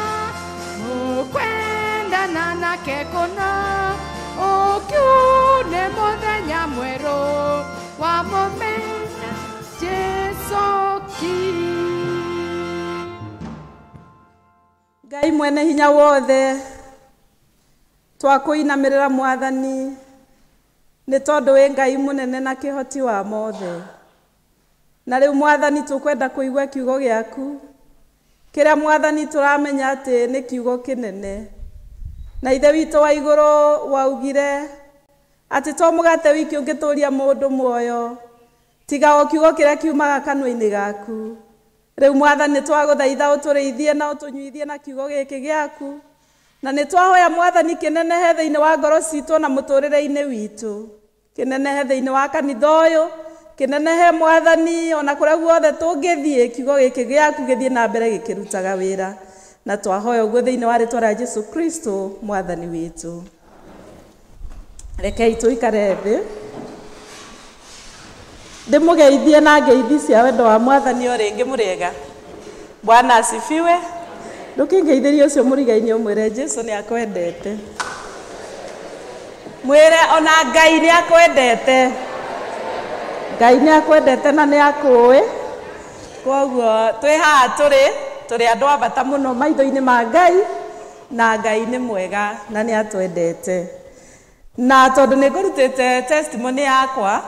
ũkwendana nake kũna, ũkĩu nĩ mũthenya mwerũ, wamũmenya Jesu ki. Ngai mwene hinya wothe, twakũinamĩrĩra Mwathani nĩ tondũ wĩ Ngai mũnene na kĩhoti wa mothe. Na rĩu Mwathani tũkwenda kũigua kiugo gĩaku kĩrĩa Mwathani tũramenya atĩ nĩ kiugo kĩnene. Na Ithe witũ wa igũrũ waugire atĩ to mũgate wiki ũngĩtũria mũndũ muoyo, tiga o kiugo kĩrĩa kiumaga kanua-inĩ gaku. Rĩu Mwathani twagũthaitha ũtũrĩithie na ũtũnyuithie na kiugo gĩkĩ gĩaku, na nĩ twahoya Mwathani kĩnenehe thĩinĩ wa ngoro citũ na mũtũrĩre-inĩ witũ, kĩnenehe thĩinĩ wa kanitha ũyũ, kĩnenehe Mwathani ona kũrĩa guothe tũngĩthiĩ, kiugo gĩkĩ gĩaku gĩthiĩ na mbere gĩkĩrutaga wĩra, na twahoya ũguo thĩinĩ wa rĩtwa rĩa Jesu Kristo Mwathani witũ. Rekei tũikare thĩ, ndĩmũgeithie na ngeithi cia wendo wa Mwathani o rĩngĩ. Mũrĩega? Bwana asifiwe. Ndũkĩngeithĩrie ũcio mũrigainĩ ũmwĩre Jesu nĩ akwendete, mwĩre ona Ngai nĩ akwendete, Ngai nĩ akwendete na nĩ akũĩ. Koguo twĩ haha tũrĩ andũ a bata mũno maitho-inĩ ma Ngai, na Ngai nĩ mwega na nĩ atwendete. Na tondũ nĩ ngũrutĩte testimony yakwa,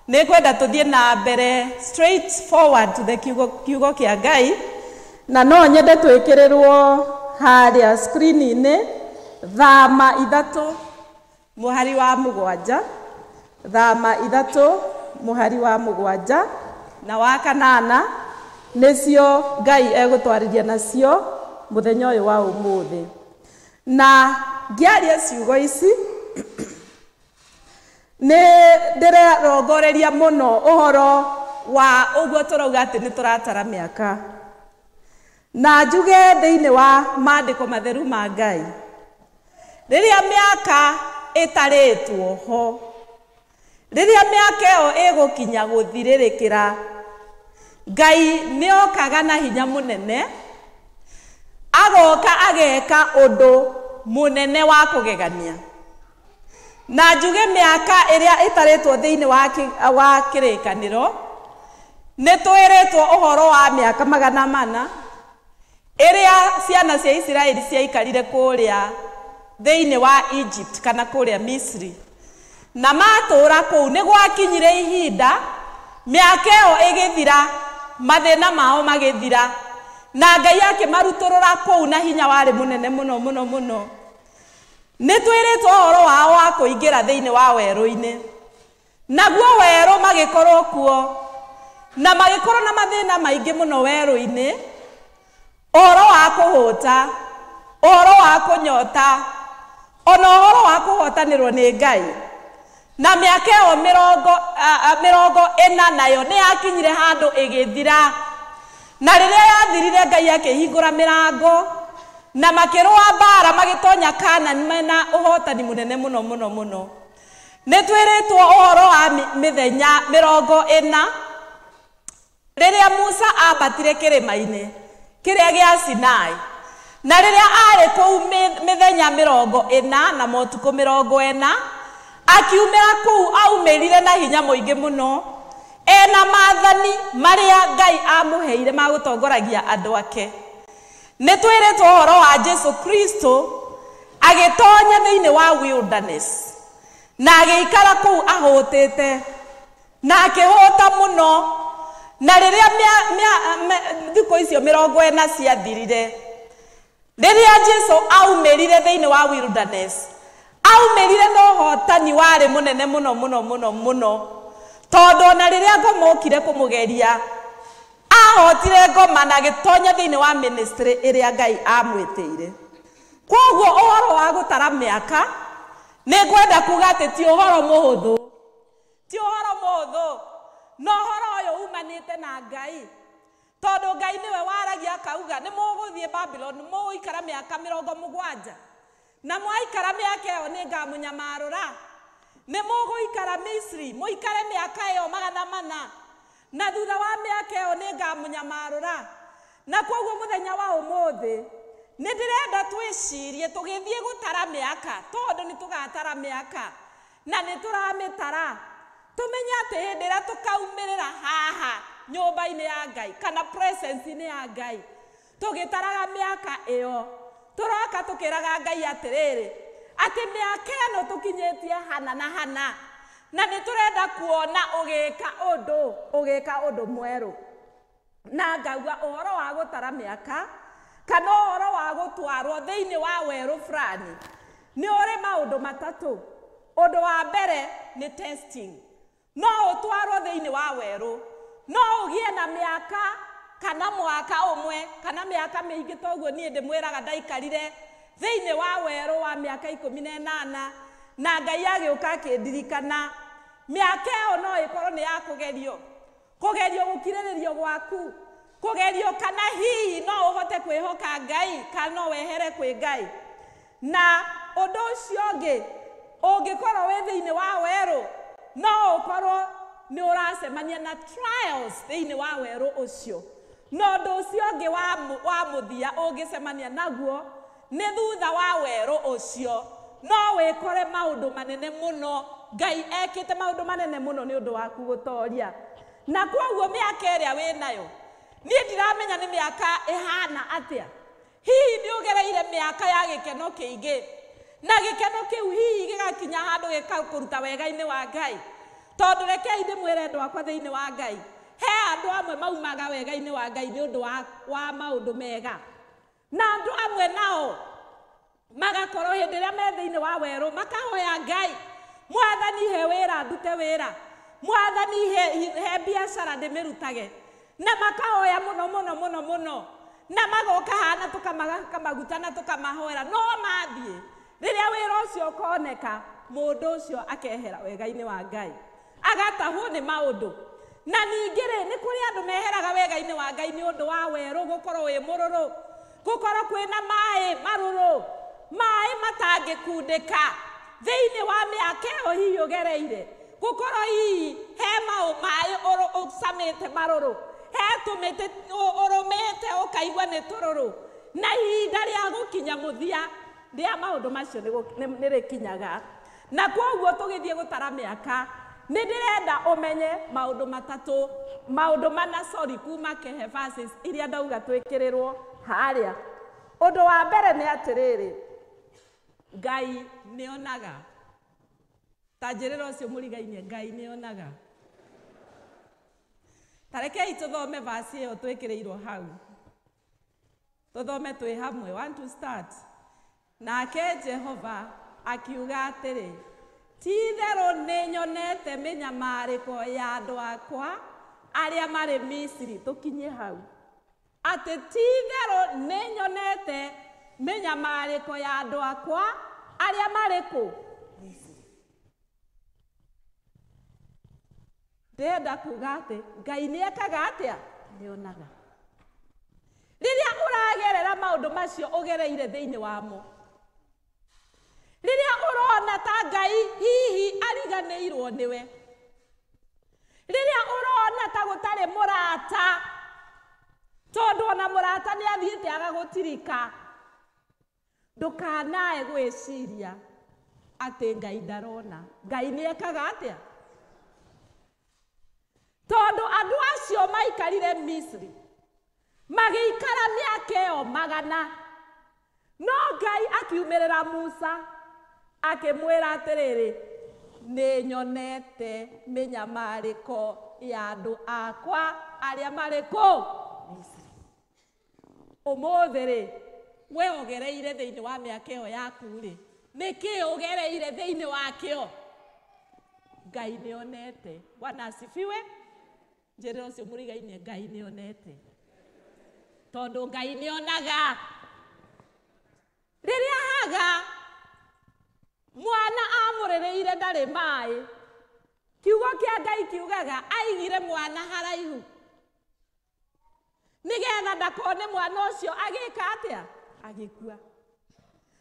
nĩ ngwenda tũthiĩ na mbere straight forward to the kiugo kĩa Ngai, na no nyende twĩkĩrĩrwo harĩa screen-inĩ Thama 3 mũhari wa 7, Thama 3 mũhari wa 7 na wa 8, nĩcio Ngai egũtwarĩria nacio mũthenya ũyũ wa ũmũthĩ. Na ngĩaria ciugo ici nĩ ndĩrarongoreria mũno ũhoro wa ũguo tũrauga atĩ nĩ tũratara mĩaka, na njuge thĩinĩ wa maandĩko matheru ma Ngai, rĩrĩa mĩaka ĩtarĩtwo ho, rĩrĩa mĩaka ĩyo ĩgũkinya gũthirĩrĩkĩra, Ngai nĩ okaga na hinya mũnene, agoka ageka ũndũ mũnene wa kũgegania. Na njuge mĩaka ĩrĩa ĩtarĩtwo thĩinĩ wa kĩrĩkanĩro, nĩ twĩrĩtwo ũhoro wa mĩaka 400 ĩrĩa ciana cia Isiraeli ciaikarire kũrĩa thĩinĩ wa Egypt kana kũrĩa Misri, na matũũra kũu nĩ gwakinyire ihinda mĩaka ĩyo ĩgĩthira, mathĩna mao magĩthira, na Ngai akĩmarutũrũra kũu na hinya warĩ mũnene mũno mũno mũno. Nĩ twĩrĩtwo ũhoro wao wa kũingĩra thĩinĩ wa werũ-inĩ, naguo werũ magĩkorwo kuo, na magĩkorwo na mathĩna maingĩ mũno werũ-inĩ, ũhoro wa kũhũta, ũhoro wa kũnyota, ona ũhoro wa kũhotanĩrwo nĩ Ngai. Na mĩaka ĩyo 40 nayo nĩ yakinyire handũ ĩgĩthira, na rĩrĩa yathirire Ngai akĩhingũra mĩrango na makĩrũa mbara magĩtonya Kanani mena ũhotani mũnene mũno mũno mũno. Nĩ twĩrĩtwo ũhoro wa mĩthenya 40 rĩrĩa Musa ambatire kĩrĩma-inĩ kĩrĩa gĩa Sinai, na rĩrĩa arĩ kũu mĩthenya 40 na motukũ 40, akiumĩra kũu aumĩrire na hinya mũingĩ mũno, ena maathani marĩa Ngai amũheire ma gũtongoragia andũ ake. Nĩ twĩrĩtwo ũhoro wa Jesu Kristo agĩtonya thĩinĩ wa wilderness, na agĩikara kũu ahũtĩte, na akĩhũta mũno. Na rĩrĩa thikũ icio 40 ciathirire, rĩrĩa Jesu aumĩrire thĩinĩ wa wilderness, aumĩrire na ũhotani warĩ mũnene mũno mũno mũno mũno, tondũ ona rĩrĩa ngoma okire kũmũgeria, ahotire ngoma na agĩtonya thĩinĩ wa ministry ĩrĩa Ngai amwĩtĩire. Koguo ũhoro wa gũtara mĩaka nĩ ngwenda kuga atĩ ti ũhoro mũhũthũ, ti ũhoro mũhũthũ, no ũhoro ũyũ umanĩte na Ngai, tondũ Ngai nĩwe waragia akauga nĩ mũgũthiĩ Babylon, mũgũikara mĩaka 70, na mwaikara mĩaka ĩyo nĩ ngamũnyamarũra, nĩ mũgũikara Misri mũikare mĩaka ĩyo 400, na thutha wa mĩaka ĩyo nĩ ngamũnyamarũra. Na koguo mũthenya wa ũmũthĩ nĩ ndĩrenda twĩcirie tũgĩthiĩ gũtara mĩaka, tondũ nĩ tũgatara mĩaka na nĩ tũramĩtara, tũmenye atĩ hĩndĩ ĩrĩa tũkaumĩrĩra haha nyũmba-inĩ ya Ngai kana presence-inĩ ya Ngai, tũgĩtaraga mĩaka ĩyo, tũroka tũkĩraga Ngai atĩrĩrĩ, atĩ mĩaka ĩno tũkinyĩtie hana na hana, na nĩ tũrenda kuona ũgĩka ũndũ mwerũ. Na ngauga ũhoro wa gũtara mĩaka kana ũhoro wa gũtwarwo thĩinĩ wa werũ fulani nĩ ũrĩ maũndũ matatũ. Ũndũ wa mbere nĩ testing. No ũtwarwo thĩinĩ wa werũ, no ũgĩe na mĩaka kana mwaka ũmwe kana mĩaka mĩingĩ toguo niĩ ndĩmwĩraga ndaikarire thĩinĩ wa werũ wa mĩaka 18 na Ngai agĩũka akĩndirikana. Mĩaka ĩyo no ĩkorwo nĩ ya kũgerio, kũgerio gũkirĩrĩrio gwaku, kũgerio kana hihi no ũhote kwĩhoka Ngai kana no wehere kwĩ Ngai. Na ũndũ ũcio ũngĩ, ũngĩkorwo wĩ thĩinĩ wa werũ no ũkorwo nĩ ũracemania na trials thĩinĩ wa werũ ũcio. Na ũndũ ũcio ũngĩ wa mũthia ũngĩcemania naguo nĩ thutha wa werũ ũcio no wĩkore maũndũ manene mũno. Ngai ekĩte maũndũ manene mũno nĩ ũndũ waku gũtoria. Na kwoguo mĩaka ĩrĩa wĩnayo, niĩ ndiramenya nĩ mĩaka ĩhana atĩa. Hihi nĩ ũgereire mĩaka ya gĩkeno kĩingĩ, na gĩkeno kĩu hihi gĩgakinya handũ gĩkakũruta wega-inĩ wa Ngai. Tondũ rekei ndĩmwĩre andũ akwa thĩinĩ wa Ngai, he andũ amwe maumaga wega-inĩ wa Ngai nĩ ũndũ wa maũndũ mega, na andũ amwe nao magakorwo hĩndĩ ĩrĩa me thĩinĩ wa werũ makahoya Ngai, Mwathani he wĩra ndute wĩra, Mwathani he biacara ndĩmĩrutage, na makahoya mũno mũno mũno mũno, na magoka hana tũkamagaka maguta na tũkamahoera, no mathiĩ rĩrĩa wĩra ũcio ũkoneka mũndũ ũcio akehera wega-inĩ wa Ngai, agatahwo nĩ maũndũ. Na ningĩ rĩ, nĩ kũrĩ andũ meheraga wega-inĩ wa Ngai nĩ ũndũ wa werũ gũkorwo wĩ mũrũrũ, gũkorwo kwĩna maĩ marũrũ, maĩ matangĩkundĩka thĩinĩ wa mĩaka ĩyo hihi ũgereire, gũkorwo hihi he maĩ ũcamĩte marũrũ, he tũmĩtĩ ũrũmĩte ũkaigua nĩ tũrũrũ, na ihinda rĩa gũkinya mũthia rĩa maũndũ macio nĩ rĩkinyaga. Na kwoguo tũgĩthiĩ gũtara mĩaka, nĩ ndĩrenda ũmenye maũndũ matatũ, maũndũ mana, sorry, kuma Kehe verses iria ndauga twĩkĩrĩrwo harĩa. Ũndũ wa mbere nĩ atĩrĩrĩ, Ngai nĩonaga. Ta njĩrĩra ũcio mũrigainie, Ngai nĩonaga. Ta rekei tũthome verse ĩyo twĩkĩrĩirwo hau, tũthome twĩ hamwe. 1 2 start. Nake Jehova akiuga atĩrĩ, ti-itherũ nĩnyonete mĩnyamarĩko ya andũ akwa arĩa marĩ Misiri. Tũkinye hau atĩ ti-itherũ nĩnyonete mĩnyamarĩko ya andũ akwa arĩa marĩ kũ? Misiri. Ndĩrenda kuga atĩ Ngai nĩekaga atĩa? Nĩonaga. Rĩrĩa ũragerera maũndũ macio ũgereire thĩinĩ wamo, rĩrĩa ũrona ta Ngai hihi ariganĩirwo nĩwe, rĩrĩa ũrona ta gũtarĩ mũrata, tondũ ona mũrata nĩ athiĩte agagũtirika, ndũkanae gwĩciria atĩ Ngai ndarona. Ngai nĩekaga atĩa? Tondũ andũ acio maikarire Misiri magĩikara mĩaka ĩyo 100, no Ngai akiumĩrĩra Musa akĩmwĩra atĩrĩrĩ, nĩnyonete mĩnyamarĩko ya andũ akwa arĩa marĩ kũ? Misiri. Ũmũthĩ rĩ, we ũgereire thĩinĩ wa mĩaka ĩyo yaku rĩ, nĩkĩ ũgereire thĩinĩ wakĩo? Ngai nĩonete. Bwana asifiwe. Njĩrĩra ũcio mũrigainie, Ngai nĩonete. Tondũ Ngai nĩonaga. Rĩrĩa Haga mwana amũrĩrĩire ndarĩ maĩ, kiugo kĩa Ngai kiugaga aigire mwana haraihu nĩgetha ndakone mwana ũcio agĩka atĩa? Agĩkua.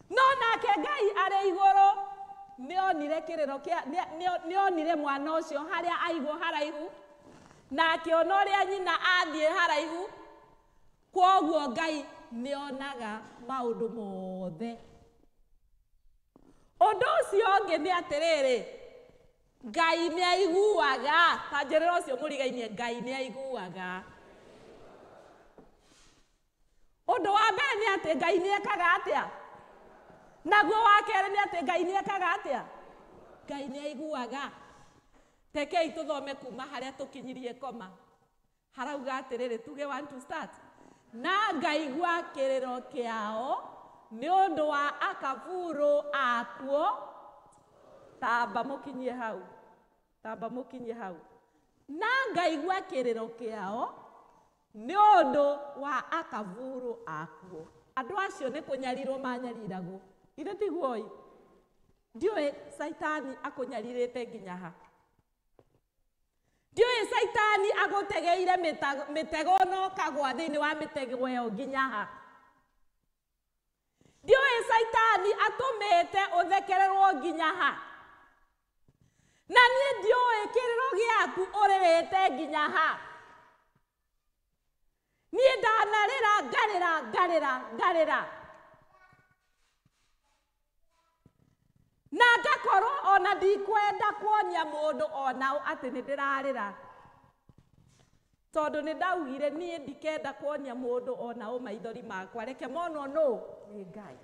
No nake Ngai arĩ igũrũ nĩonire kĩrĩro kĩa nĩonire mwana ũcio harĩa aigwo haraihu, na akĩona ũrĩa nyina athiĩ haraihu. Kwoguo Ngai nĩonaga maũndũ mothe. Ũndũ ũcio ũngĩ nĩ atĩrĩrĩ, Ngai nĩaiguaga. Ta njĩrĩra ũcio mũrigainie, Ngai nĩaiguaga. Ũndũ wa mbere nĩ atĩ Ngai nĩekaga atĩa? Naguo wa kerĩ nĩ atĩ Ngai nĩekaga atĩa? Ngai nĩaiguaga. Rekei tũthome kuma harĩa tũkinyirie koma. Harauga atĩrĩrĩ, tuge 1 2 start. Na ngaigua kĩrĩro kĩao nĩ ũndũ wa akaburu akuo. Tamba mũkinyie hau, tamba mũkinyie hau. Na ngaigua kĩrĩro kĩao Nĩ ũndũ wa akavuru akuo. Andũ acio nĩ kũnyarirwo manyariragwo. Ithe tiguo? Ndiũĩ Caitani akũnyarirĩte nginya ha. Ndiũĩ Caitani agũtegeire mĩtego na ũkagwa thĩinĩ wa mĩtego ĩyo nginya ha. Ndiũĩ Caitani atũmĩte ũthekererwo nginya ha. Na niĩ ndiũĩ kĩrĩro gĩaku ũrĩrĩte nginya ha. Niĩ ndanarĩra ngarĩra ngarĩra ngarĩra. Na ngakorwo ona ndikwenda kuonia mũndũ onao atĩ nĩ ndĩrarĩra. Tondũ nĩ ndaugire niĩ ndikenda kuonia mũndũ onao maithori makwa, reke monwo nũ nĩ Ngai.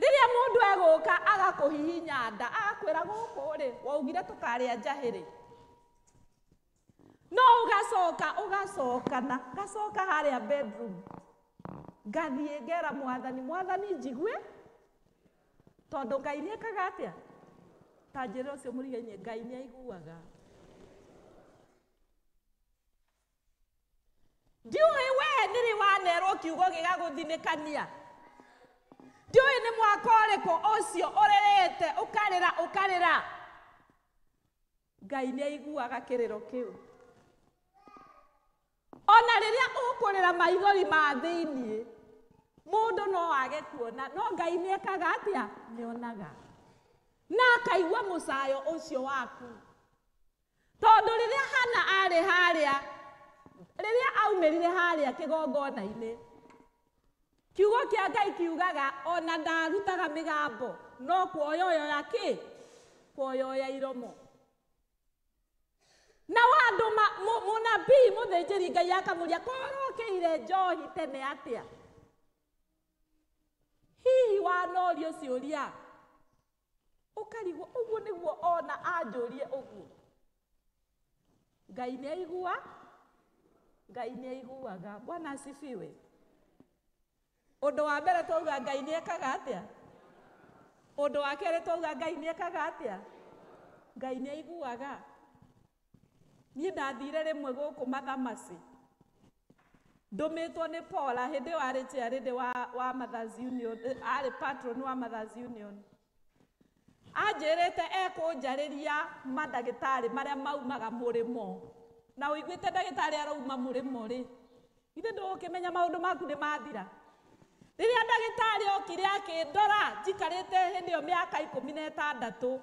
Rĩrĩa mũndũ egũka agakũhihinya nda, agakwĩra gũkũ rĩ, waugire tũkarĩa njahĩ rĩ. No ũgacoka ũgacokana, ngacoka harĩa bedroom. Ngathiĩ ngera Mwathani, Mwathani njigue. Tondũ Ngai nĩ ekaga atĩa? Ta njĩra ũcio mũrigainie, Ngai nĩ aiguaga. Ndiũĩ we nĩrĩ wanerwo kiugo gĩgagũthinĩkania. Ndiũĩ nĩ mwaka ũrĩkũ ũcio ũrĩrĩte ũkarĩra ũkarĩra. Ngai nĩ aiguaga kĩrĩro kĩu. Ona rĩrĩa ũkũrĩra maithori ma thĩiniĩ, mũndũ no age kuona, no Ngai nĩ ekaga atĩa? Nĩ onaga. Na akaigua mũcayo ũcio waku. Tondũ rĩrĩa Hana arĩ harĩa, rĩrĩa aumĩrire harĩa kĩgongona-inĩ, kiugo kĩa Ngai kiugaga ona ndarutaga mĩgambo, no kuoyoyoya kĩ? Kuoyoya iromo. Na andũ mũnabii mũthĩnjĩri Ngai akamũria, korokĩire njohi tene atĩa? Hihi wanorio ciũria? Ũkarigwo ũguo nĩguo ona anjũrie ũguo. Ngai nĩ aigua, Ngai nĩ aiguaga. Bwana asifiwe. Ũndũ wa mbere twauga Ngai nĩ ekaga atĩa? Ũndũ wa kerĩ twauga Ngai nĩ ekaga atĩa? Ngai nĩ aiguaga. Niĩ ndathire rĩmwe gũkũ Mathamasi. Ndũmĩtwo nĩ Paula hĩndĩ ĩyo arĩ chairlady wa Mothers Union, arĩ patron wa Mothers Union. Anjĩrĩte ekũnjarĩria mandagĩtarĩ marĩa maumaga mũrĩmo. Na ũiguĩte ndagĩtarĩ arauma mũrĩmo rĩ, ithe ndũgũkĩmenya maũndũ maku nĩ mathira. Rĩrĩa ndagĩtarĩ okire akĩndora njikarĩte hĩndĩ ĩyo mĩaka 16,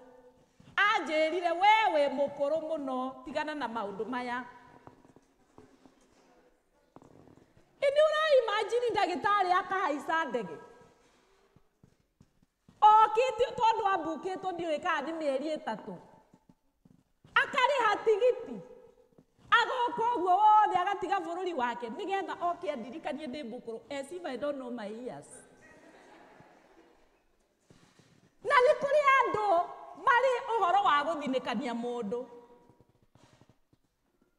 anjĩrire we wĩ mũkũrũ mũno, tigana na maũndũ maya. Ĩnĩ ũraimagine ndagĩtarĩ akahaica ndege. Okĩte tondũ ambukĩtwo ndiũĩ kana nĩ mĩeri 3. Akarĩha tigiti. Agoka ũguo wothe agatiga bũrũri wake nĩgetha oke andirikanie ndĩ mũkũrũ, as if I don't know my years. Na nĩ kũrĩ andũ marĩ ũhoro wa gũthinĩkania mũndũ.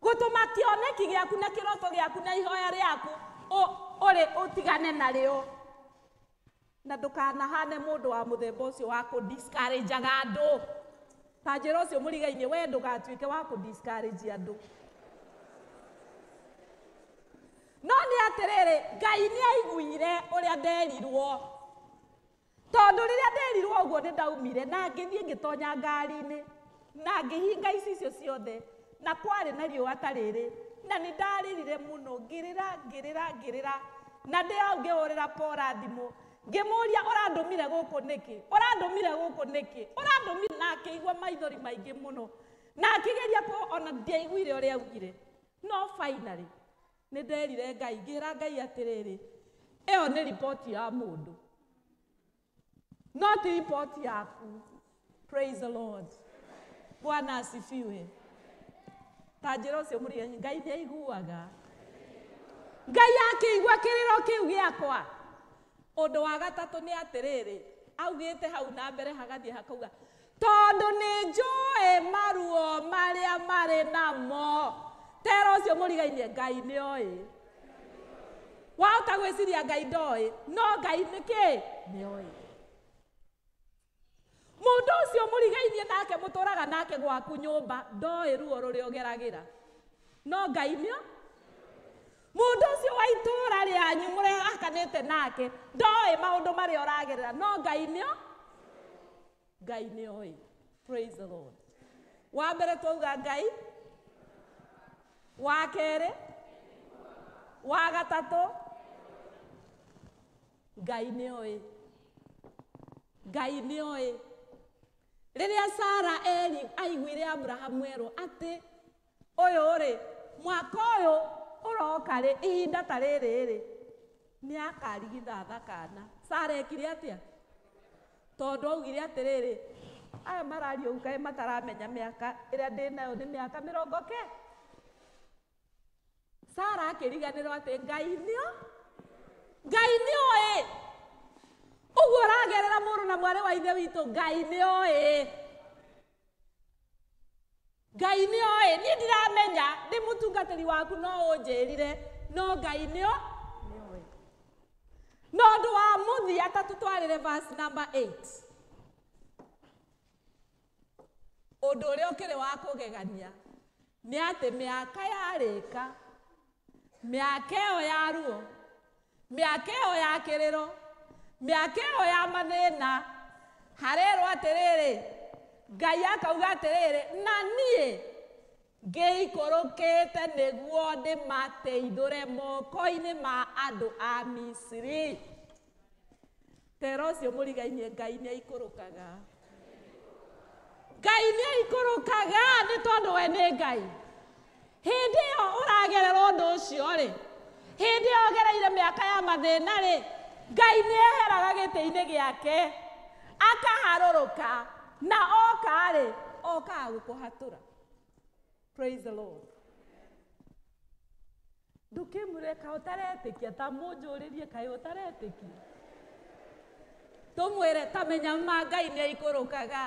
Gũtũma kĩoneki gĩaku na kĩroto gĩaku na ihoya rĩaku ũrĩ ũtigane narĩo. Na ndũkanahane mũndũ wa mũthemba ũcio wa kũ-discourage-aga andũ. Ta njĩra ũcio mũrigainie, we ndũgatuĩke wa kũ-discourage andũ. No nĩ atĩrĩrĩ, Ngai nĩ aiguire ũrĩa nderirwo. Tondũ rĩrĩa nderirwo ũguo nĩ ndaumire na ngĩthiĩ ngĩtonya ngari-inĩ na ngĩhinga icicio ciothe, na kwarĩ na riũa ta rĩrĩ, na nĩ ndarĩrire mũno, ngĩrĩra ngĩrĩra ngĩrĩra, na ndĩ hau ngĩhũrĩra Paula thimũ, ngĩmũria ũrandũmire gũkũ nĩkĩ? Ũrandũmire gũkũ nĩkĩ? Ũrandũmire, na akĩigua maithori maingĩ mũno, na akĩgeria ona ndiaiguire ũrĩa augire. No finally nĩ nderire Ngai, ngĩra Ngai atĩrĩrĩ, ĩyo nĩ riboti ya mũndũ, no ti riboti yaku. Praise the Lord. Bwana asifiwe. Ta njĩra ũcio mũrigainie, Ngai nĩ aiguaga. Ngai akĩigua kĩrĩro kĩu gĩakwa. Ũndũ wa gatatũ nĩ atĩrĩrĩ, augĩte hau na mbere hagathiĩ hakauga, tondũ nĩ njũĩ maruo marĩa marĩ namo. Tera ũcio mũrigainie, Ngai nĩ oĩ. Wahota gwĩciria Ngai ndoĩ, no Ngai nĩ kĩ? Nĩ oĩ. Mũndũ ũcio mũrigainie nake mũtũraga nake gwaku nyũmba ndoĩ ruo rũrĩa ũgeragĩra. No Ngai nĩo mundu ucio wa itura rĩanyu mũrehakanĩte nake ndoĩ maũndũ marĩa ũragerera, no Ngai nĩo, Ngai nĩoĩ. Praise the Lord. Wa mbere twauga Ngai, wa kerĩ, wa gatatũ, Ngai nĩoĩ. Ngai nĩoĩ. Rĩrĩa Sara eri aiguire Abrahamu erwo atĩ ũyũ rĩ, mwaka ũyũ ũroka rĩ, ihinda ta rĩrĩ rĩ, nĩakarigithatha kana. Sara ekire atĩa? Tondũ augire atĩrĩrĩ, aya mararia ũguo kaĩ mataramenya mĩaka ĩrĩa ndĩ nayo nĩ mĩaka mĩrongo ke. Sara akĩriganĩrwo atĩ Ngai nĩo, Ngai nĩoĩ. Ũguo ũragerera mũrũ na mwarĩ wa ithe witũ, Ngai nĩoĩ. Ngai nĩoĩ. Niĩ ndiramenya, ndĩ mũtungatĩri waku no ũnjĩrire, no Ngai nĩo nĩoĩ. No ũndũ wa mũthia ta tũtwarĩre verse number 8. Ũndũ ũrĩa ũkĩrĩ wa kũgegania nĩ atĩ mĩaka yarĩka, mĩaka ĩyo ya ruo, mĩaka ĩyo ya kĩrĩro, mĩaka ĩyo ya mathĩna, harerwo atĩrĩrĩ, Ngai akauga atĩrĩrĩ, na niĩ ngĩikũrũkĩte nĩguo ndĩmateithũre moko-inĩ ma andũ a Misiri. Tera ũcio mũrigainie, Ngai nĩaikũrũkaga. Ngai nĩaikũrũkaga nĩ tondũ we nĩ Ngai. Hĩndĩ ĩyo ũragerera ũndũ ũcio rĩ, hĩndĩ ĩyo ũgereire mĩaka ya mathĩna rĩ, Ngai nĩeheraga gĩtĩ-inĩ gĩake, akaharũrũka, na oka rĩ, okaga gũkũhatũra. Praise the Lord. Ndũkĩmwĩre kaĩ ũtaretĩkia, ta mũnjũrĩrie kaĩ ũtaretĩkia. Tũmwĩre ta menya ma Ngai nĩaikũrũkaga.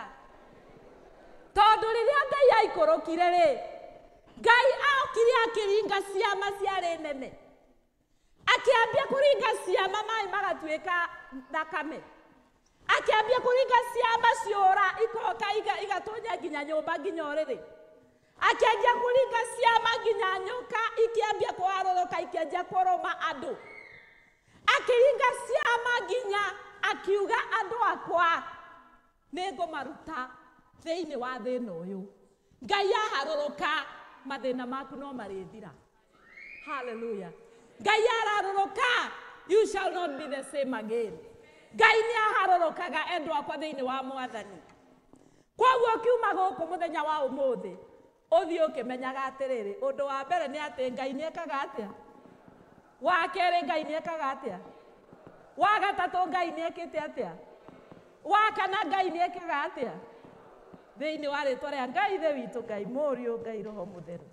Tondũ rĩrĩa Ngai aikũrũkire rĩ, Ngai okire akĩringa ciama ciarĩ nene. Akĩambia kũringa ciama maĩ magatuĩka thakame. Akĩambia kũringa ciama ciũra ikoka igatonya nginya nyũmba nginya ũrĩrĩ. Akĩanjia kũringa ciama nginya nyoka ikĩambia kũharũrũka ikĩanjia kũrũma andũ. Akĩringa ciama nginya akiuga andũ akwa nĩngũmaruta thĩinĩ wa thĩna ũyũ. Ngai aharũrũka mathĩna maku no marĩthira. Hallelujah. Ngai ararũrũka, you shall not be the same again. Ngai nĩaharũrũkaga endwa akwa thĩinĩ wa Mwathani. Kwoguo ũkiuma gũkũ mũthenya wa ũmũthĩ, ũthiĩ ũkĩmenyaga atĩrĩrĩ, ũndũ wa mbere nĩ atĩ Ngai nĩekaga atĩa? Wa kerĩ Ngai nĩekaga atĩa? Wa gatatũ Ngai nĩekĩte atĩa? Wa kana Ngai nĩekaga atĩa? Thĩinĩ wa rĩtwa rĩa Ngai Ithe witũ, Ngai Mũriũ, Ngai Roho Mũtheru.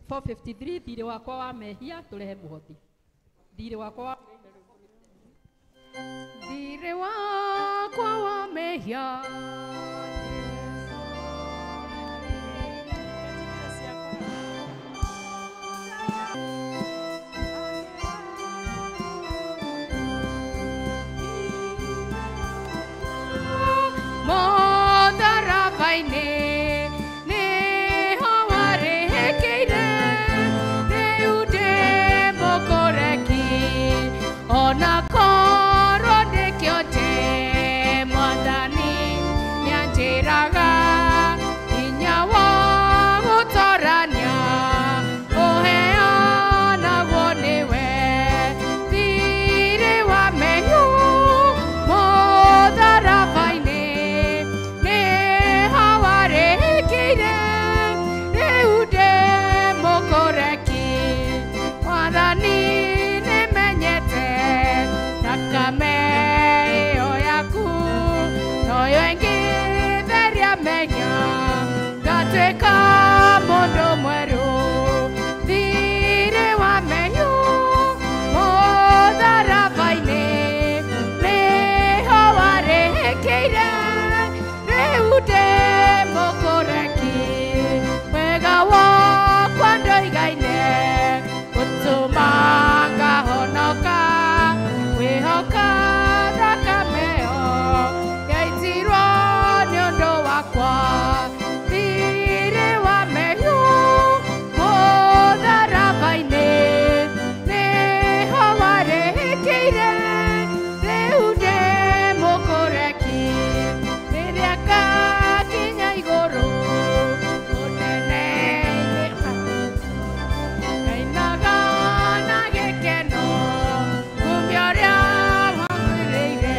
Four 53 thirĩ wakwa wa mehia tũrehe mũhothi. Thirĩ wakwa wa thirĩ wakwa wa mehia. Mũtharaba-inĩ nĩho warĩhĩkĩire, rĩu ndĩ mũkũreki, ona korwo ndĩkĩote, Mwathani nĩanjĩtĩkĩrire. Ndatwĩka mũndũ mwerũ thirĩ wa menyu mũtharaba-inĩ nĩho warĩhĩkĩire rĩu ndĩ mũkũreki wega wakwa ndoigaine gũtũma ngahonoka wĩhoka thakame ĩyo yaitirwo nĩ ũndũ wakwa thirĩ wa mehiũ mũtharaba-inĩ nĩho warĩhĩkĩire rĩu ndĩ mũkũreki rĩrĩa ngakinya igũrũ ũnene-inĩ ngainaga na gĩkeno kumia ũrĩa wanguĩrĩire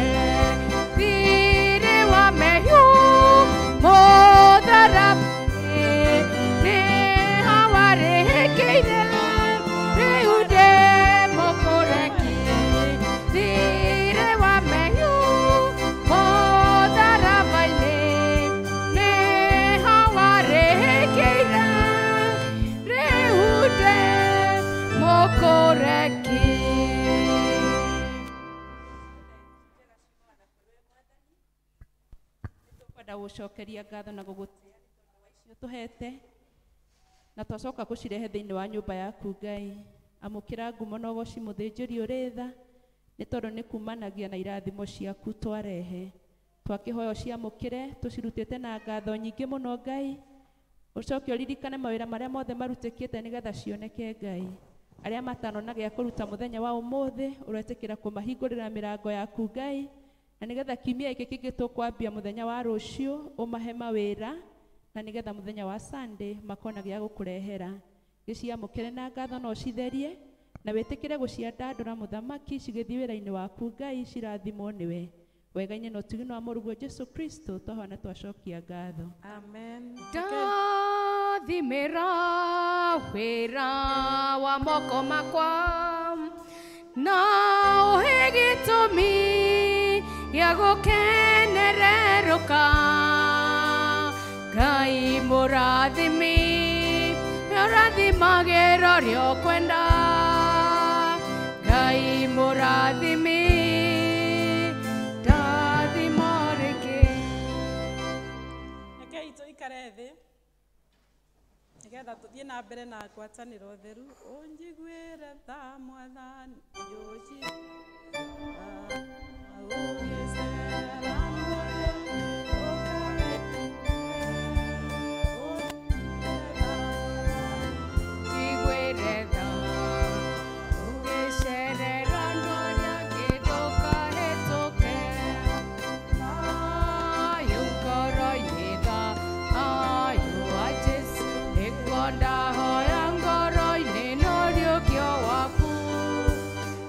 thirĩ wa mehiũ mũtharaba-inĩ nĩho warĩhĩkĩire rĩu ndĩ mũkũreki thirĩ wa mehiũ mũtharaba-inĩ nĩho warĩhĩkĩire rĩu ndĩ mũkũreki. Kwenda gũcokeria ngatho na gũgũtĩa nĩ tondũ wa icio tũhete na twacoka gũcirehe thĩinĩ wa nyũmba yaku Ngai. Amũkĩra ngumo na ũgoci mũthĩnjĩri ũrĩ tha nĩ tondũ nĩ kumanagia na irathimo ciaku twarehe. Twakĩhoya ũciamũkĩre tũcirutĩte na ngatho nyingĩ mũno Ngai. Ũcoke ũririkane mawĩra marĩa mothe marutĩkĩte nĩgetha cioneke Ngai. Arĩa matanona gĩa kũruta mũthenya wa ũmũthĩ ũretĩkĩra kũmahingũrĩra mĩrango yaku Ngai, na nĩgetha kiumia gĩkĩ kĩngĩ tũkwambia mũthenya wa rũciũ ũmahe mawĩra, na nĩgetha mũthenya wa Sunday makona gĩa gũkũrehera. Gĩciamũkĩre na ngatho na ũcitherie na wĩtĩkĩre gũciandandũra mũthamaki cigĩthiĩ wĩra-inĩ waku Ngai, cirathimwo nĩwe. Wega-inĩ na ũtugi wa mũrũguo Jesu Kristo twahoya na twacokia ngatho. Amen. Ndathimĩra wĩra wa moko makwa na ũhe gĩtũmi gĩa gũkenererũka Ngai mũrathimi ũrathimagĩra ũrĩa ũkwenda Ngai mũrathimi ndathima rĩngĩ. Rekei tũikare thĩ nĩgetha tũthiĩ na mbere na ngwatanĩro theru. Ũnjiguĩre tha Mwathani ũgĩcera muoyo Njiguĩre tha ũgĩcerera andũ arĩa angĩ ndũkahĩtũke thayũ ngoro-inĩ thayũ wa Jesũ nĩguo ndahoya ngoro-inĩ na ũriũkio waku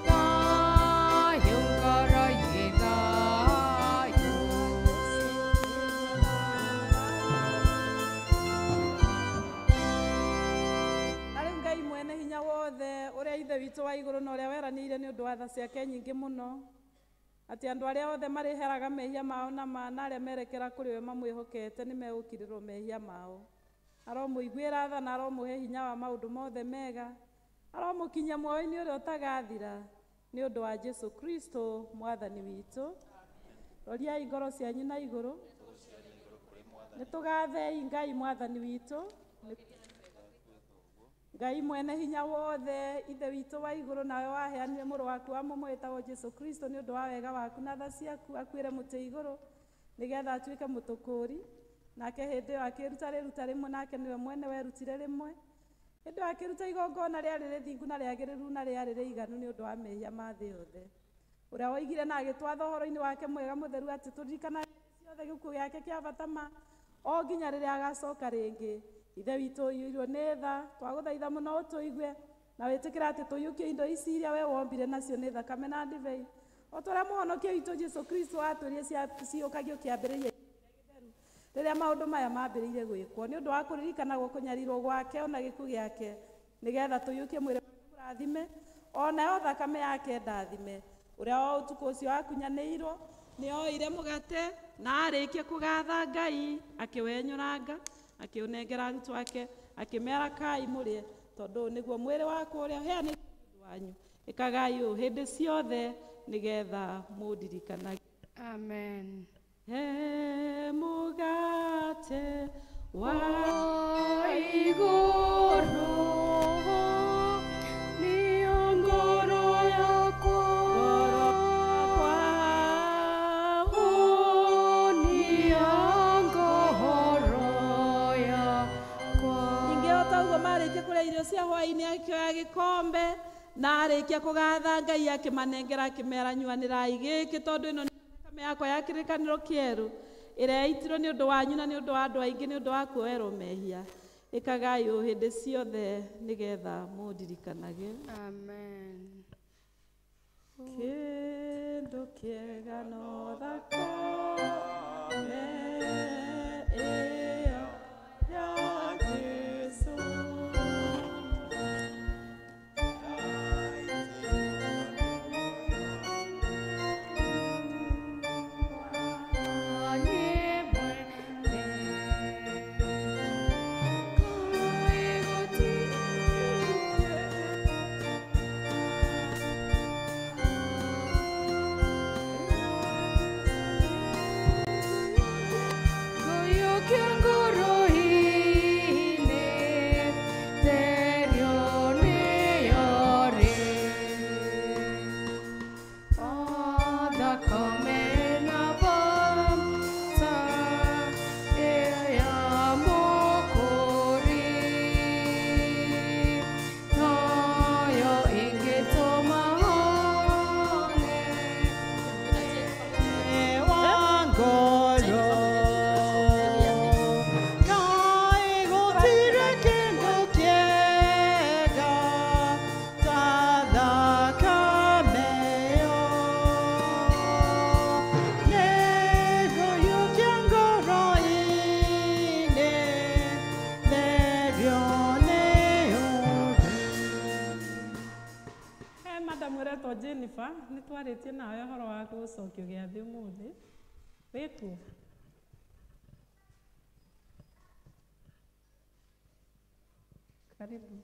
thayũ ngoro-inĩ thayũ. Na rĩu Ngai mwene hinya wothe ũrĩa ithe witũ wa igũrũ na ũrĩa weranĩire nĩ ũndũ wa tha ciake nyingĩ mũno atĩ andũ arĩa othe marĩheraga mehia mao na ma na arĩa merekera kũrĩ we mamwĩhokete nĩ megũkirĩrwo mehia mao. Aromũiguĩra tha na aromũhe hinya wa maũndũ mothe mega, aromũkinyia muoyo-inĩ ũrĩa ũtagathira nĩ ũndũ wa Jesu Kristo mwathani witũ. Roriai ngoro cianyu na igũrũ. Nĩ tũgathei Ngai mwathani witũ. Ngai mwene hinya wothe ithe witũ wa igũrũ nawe waheanire mũrũ waku wa mũmwe wĩtagwo Jesu Kristo nĩ ũndũ wa wega waku na tha ciaku akuĩre mũtĩ igũrũ nĩgetha atuĩke mũtũkũri. Nake hĩndĩ ĩyo akĩruta rĩruta rĩmwe, nake nĩwe mwene werutire rĩmwe. Hĩndĩ ĩyo akĩruta igongona rĩarĩ rĩthingu na rĩagĩrĩru na rĩarĩ rĩiganu nĩ ũndũ wa mehia ma thĩ yothe. Ũrĩa woigire na agĩtwatha ũhoro-inĩ wake mwega mũtheru atĩ tũririkanae ciothe gĩkuũ gĩake kĩa bata ma o nginya rĩrĩa agacoka rĩngĩ. Ithe witũ ũiyũirwo nĩ tha, twagũthaitha mũno ũtũigue na wĩtĩkĩre atĩ tũiyũkie indo ici iria we wombire nacio nĩ thakame na ndibei o ta ũrĩa mũhonokia witũ Jesu Kristo atwĩrire ciũkagio kĩambĩrĩria rĩrĩa maũndũ maya mambĩrĩirie gwĩkwo nĩ ũndũ wa kũririkanagwo kũnyarirwo gwake ona gĩkuũ gĩake nĩgetha tũiyũkie mwĩrĩ wake mũrathime onayo thakame yake ndathime. Ũrĩa o ũtukũ ũcio akunyanĩirwo nĩ oire mũgate na arĩkia kũgatha Ngai akĩwenyũranga Akĩũnengera arutwo ake, akĩmera kai mũrĩe, tondũ ũyũ nĩguo mwĩrĩ wakwa ũrĩa ũheanĩtwo nĩ ũndũ wanyu. Ĩkagai ũũ hĩndĩ ciothe nĩgetha mũndirikanage. Amen. He mũgate wa igũrũ nĩyo ngoro yakwa, nĩyo ngoro yakwa. Ningĩ o ta ũguo marĩkia kũrĩa irio cia hwaĩ-inĩ, akĩoya gĩkombe na arĩkia kũgatha Ngai akĩmanengera, akĩmera, nyuanĩrai gĩkĩ, tondũ ĩno nĩ thakame yakwa ya kĩrĩkanĩro kĩerũ ĩrĩa yaitirwo nĩ ũndũ wanyu na nĩ ũndũ wa andũ aingĩ nĩ ũndũ wa kuoerwo mehia. Ĩkagai ũũ hĩndĩ ciothe nĩgetha mũndirikanage. Amen. Kĩndũ kĩega no thakame ĩyo ya Jesũ. He madam ũretwo Jennifer, nĩ twarĩtie nawe ũhoro wa gũcokio gĩathĩ ũmũthĩ. Wĩkuo? Karibu.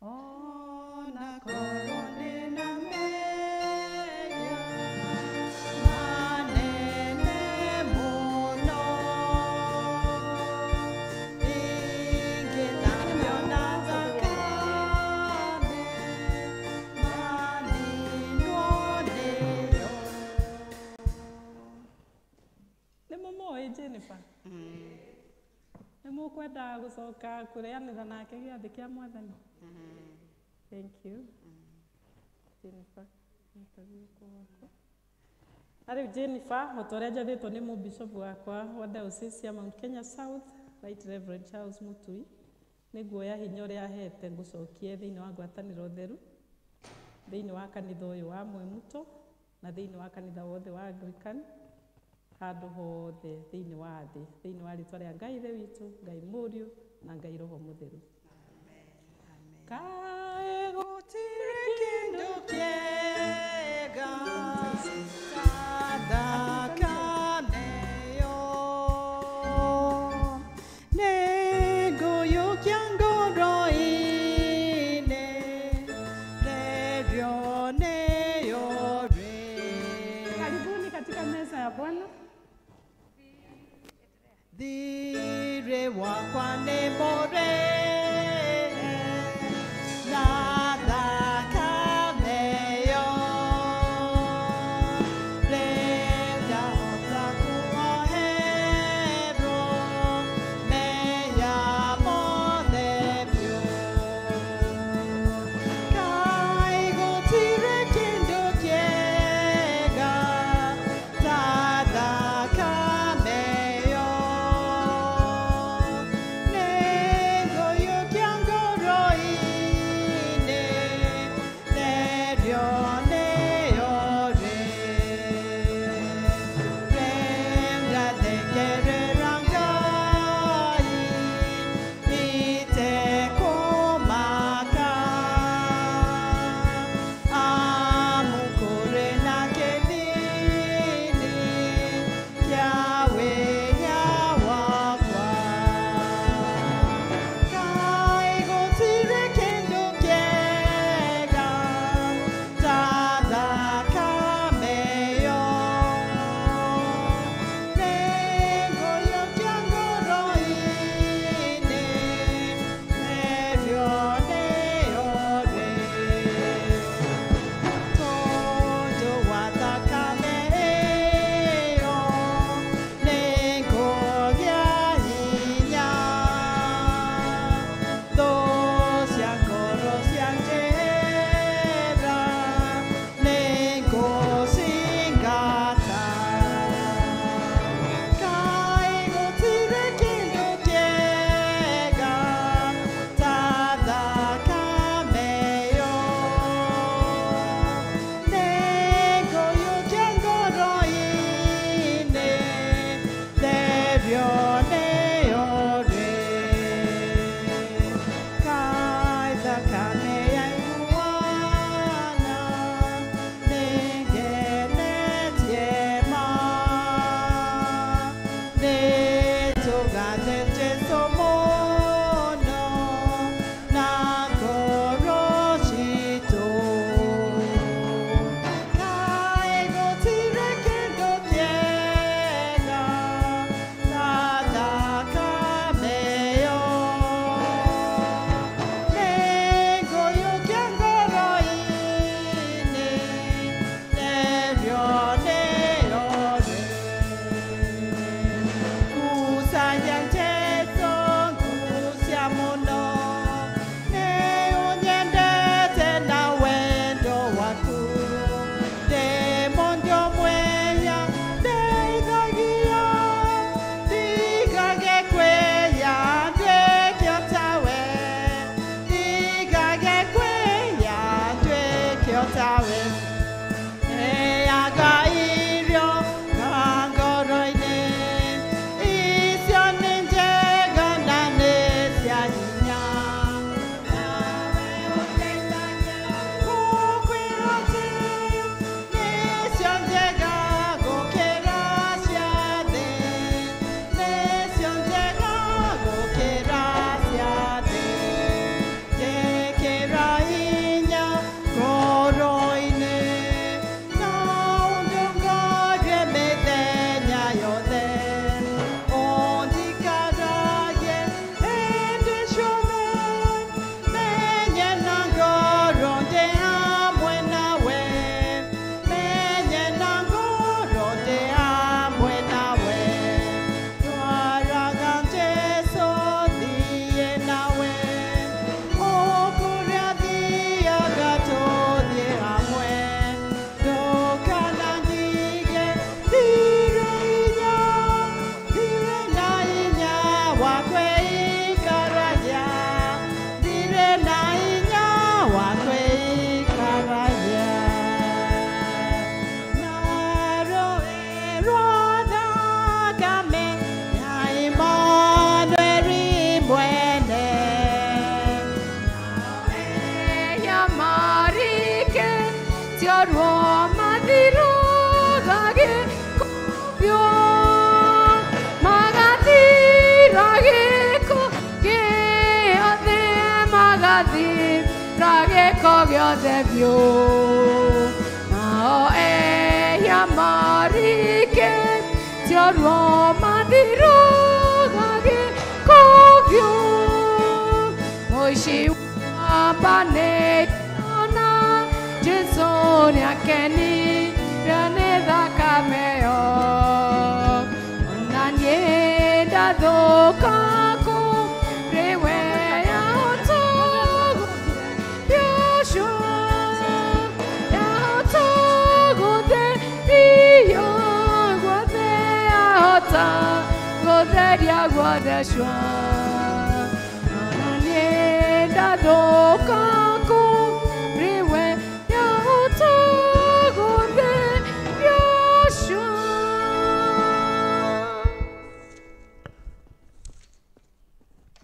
Ona korwo ndĩna mehia manene mũno, ingĩthambio na thakame maninwo nĩyo. Nĩ mũmũĩ Jennifer? Nĩ mũkwenda gũcoka kũrĩanĩra nake gĩathĩ kĩa Mwathani? Thank you. Jennifer. Na rĩu Jennifer, o ta ũrĩa njathĩtwo nĩ mũbishopu wakwa wa diocese ya Mount Kenya South, Right Reverend Charles Mutui, nĩ nguoya hinya ũrĩa ahete ngũcokie thĩinĩ wa ngwatanĩro theru, thĩinĩ wa kanitha ũyũ wa Mwemuto na thĩinĩ wa kanitha wothe wa Anglican, handũ hothe thĩinĩ wa thĩ, thĩinĩ wa rĩtwa rĩa Ngai Ithe witũ, Ngai Mũriũ na Ngai Roho Mũtheru. Kaĩ gũtirĩ kĩndũ kĩega ta thakame ĩyo, nĩngũiyũkia ngoro-inĩ, therio nĩyo rĩ. Karibuni katika meza ya Bwana. Thirĩ wakwa nĩ mũrĩhe na thakame ĩyo, rĩu ndahota kuoherwo mehia mothe biũ. Kaĩ gũtirĩ kĩndũ kĩega ta thakame ĩyo, nĩ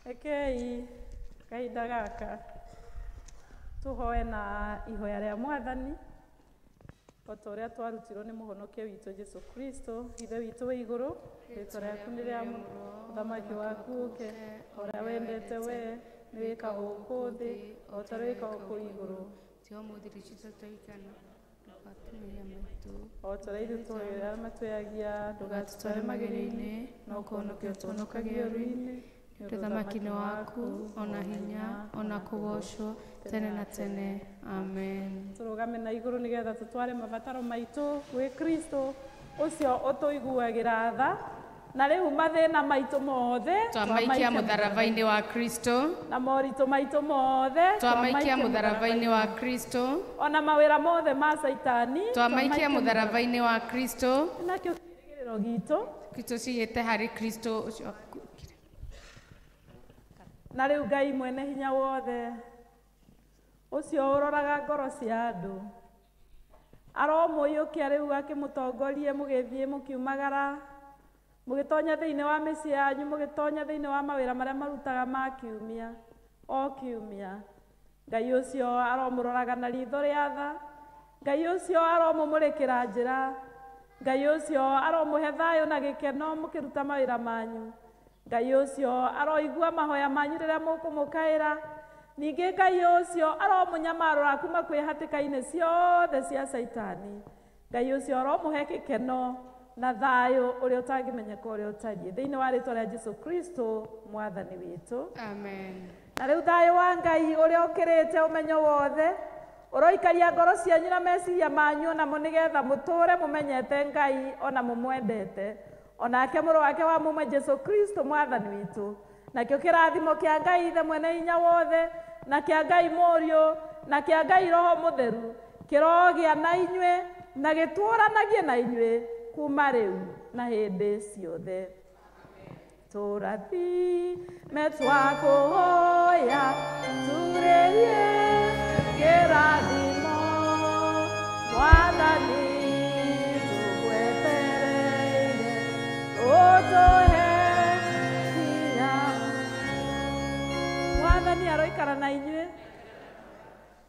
Rekei kahinda gaka tuhoe na ihoya rĩa Mwathani o ta ũrĩa twarutirwo nĩ mũhonokia witũ Jesũ Kristo. Ithe witũ wĩ igũrũ, rĩtwa rĩaku nĩ rĩamũrwo, ũthamaki waku ũke, ũrĩa wendete we nĩ wĩkagwo gũkũ thĩ o ta ũrĩa wĩkagwo kũu igũrũ. O ta ũrĩa ithuĩ tũhoyaga arĩa matwĩhagia, ndũgatũtware magerio-inĩ, no kũhonokia ũtũhonokagie ũũru-inĩ. Ũthamaki nĩ waku, ona hinya, ona kũgoocwo tene na tene. Amen. Tũrũgame na igũrũ nĩgetha tũtware mabataro maitũ gwĩ Kristo ũcio ũtũiguagĩra tha, na rĩu mathĩna maitũ mothe twamaikia mũtharaba-inĩ wa Kristo, na moritũ maitũ mothe twamaikia mũtharaba-inĩ wa Kristo, ona mawĩra mothe ma Caitani twamaikia mũtharaba-inĩ wa Kristo, nakĩo kĩĩrĩgĩrĩro gitũ tũcigĩte harĩ Kristo ũcio. Na rĩu Ngai mwene hinya wothe ũcio ũroraga ngoro cia andũ aromũiyũkia rĩu akĩmũtongorie mũgĩthiĩ mũkiumagara Mũgĩtonya thĩinĩ wa mĩciĩ yanyu, mũgĩtonya thĩinĩ wa mawĩra marĩa marutaga ma kiumia o kiumia. Ngai ũcio aromũroraga na ritho rĩa tha. Ngai ũcio aromũmũrĩkĩra njĩra. Ngai ũcio aromũhe thayũ na gĩkeno mũkĩruta mawĩra manyu. Ngai ũcio aroigua mahoya manyu rĩrĩa mũkũmũkaĩra. Ningĩ Ngai ũcio aromũnyamarũra kuma kwĩ hatĩka-inĩ ciothe cia Caitani. Ngai ũcio aromũhe gĩkeno na thayũ ũrĩa ũtangĩmenyeka ũrĩa ũtariĩ. Thĩinĩ wa rĩtwa rĩa Jesu Kristo mwathani witũ. Amen. Na rĩu thayũ wa Ngai ũrĩa ũkĩrĩte ũmenyo wothe ũroikaria ngoro cianyu na meciria manyu onamo nĩgetha mũtũre mũmenyete Ngai ona mũmwendete, onake mũrũ wake wa mũmwe Jesu Kristo mwathani witũ. Nakĩo kĩrathimo kĩa Ngai Ithe mwene hinya wothe na kĩa Ngai Mũriũ na kĩa Ngai Roho Mũtheru kĩrogĩa na inyuĩ na gĩtũũranagie na inyuĩ kuma rĩu na hĩndĩ ciothe. Tũrathime twakũhoya turĩrie kĩrathimo Mwathani tũgwetereire ũtũhe hinya. Mwathani aroikara na inyuĩ.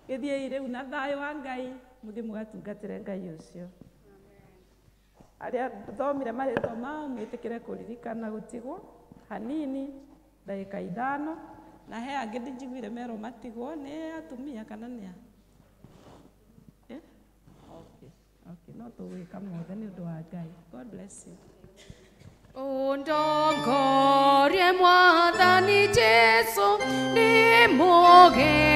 Gĩthiĩi rĩu na thayũ wa Ngai mũthiĩ mũgatungatĩre Ngai ũcio. Arĩa thomire marĩtwa mao mwĩtĩkĩre kũririkana gũtigwo hanini ndagĩka 5 na he angĩ ndinjiguire merwo matigwo nĩ atumia kana nĩ a? Eh? Okay. Okay, no tũgwĩka mothe nĩ ũndũ wa Ngai. God bless you. Ũndongorie Mwathani Jesu nĩ mũgeni.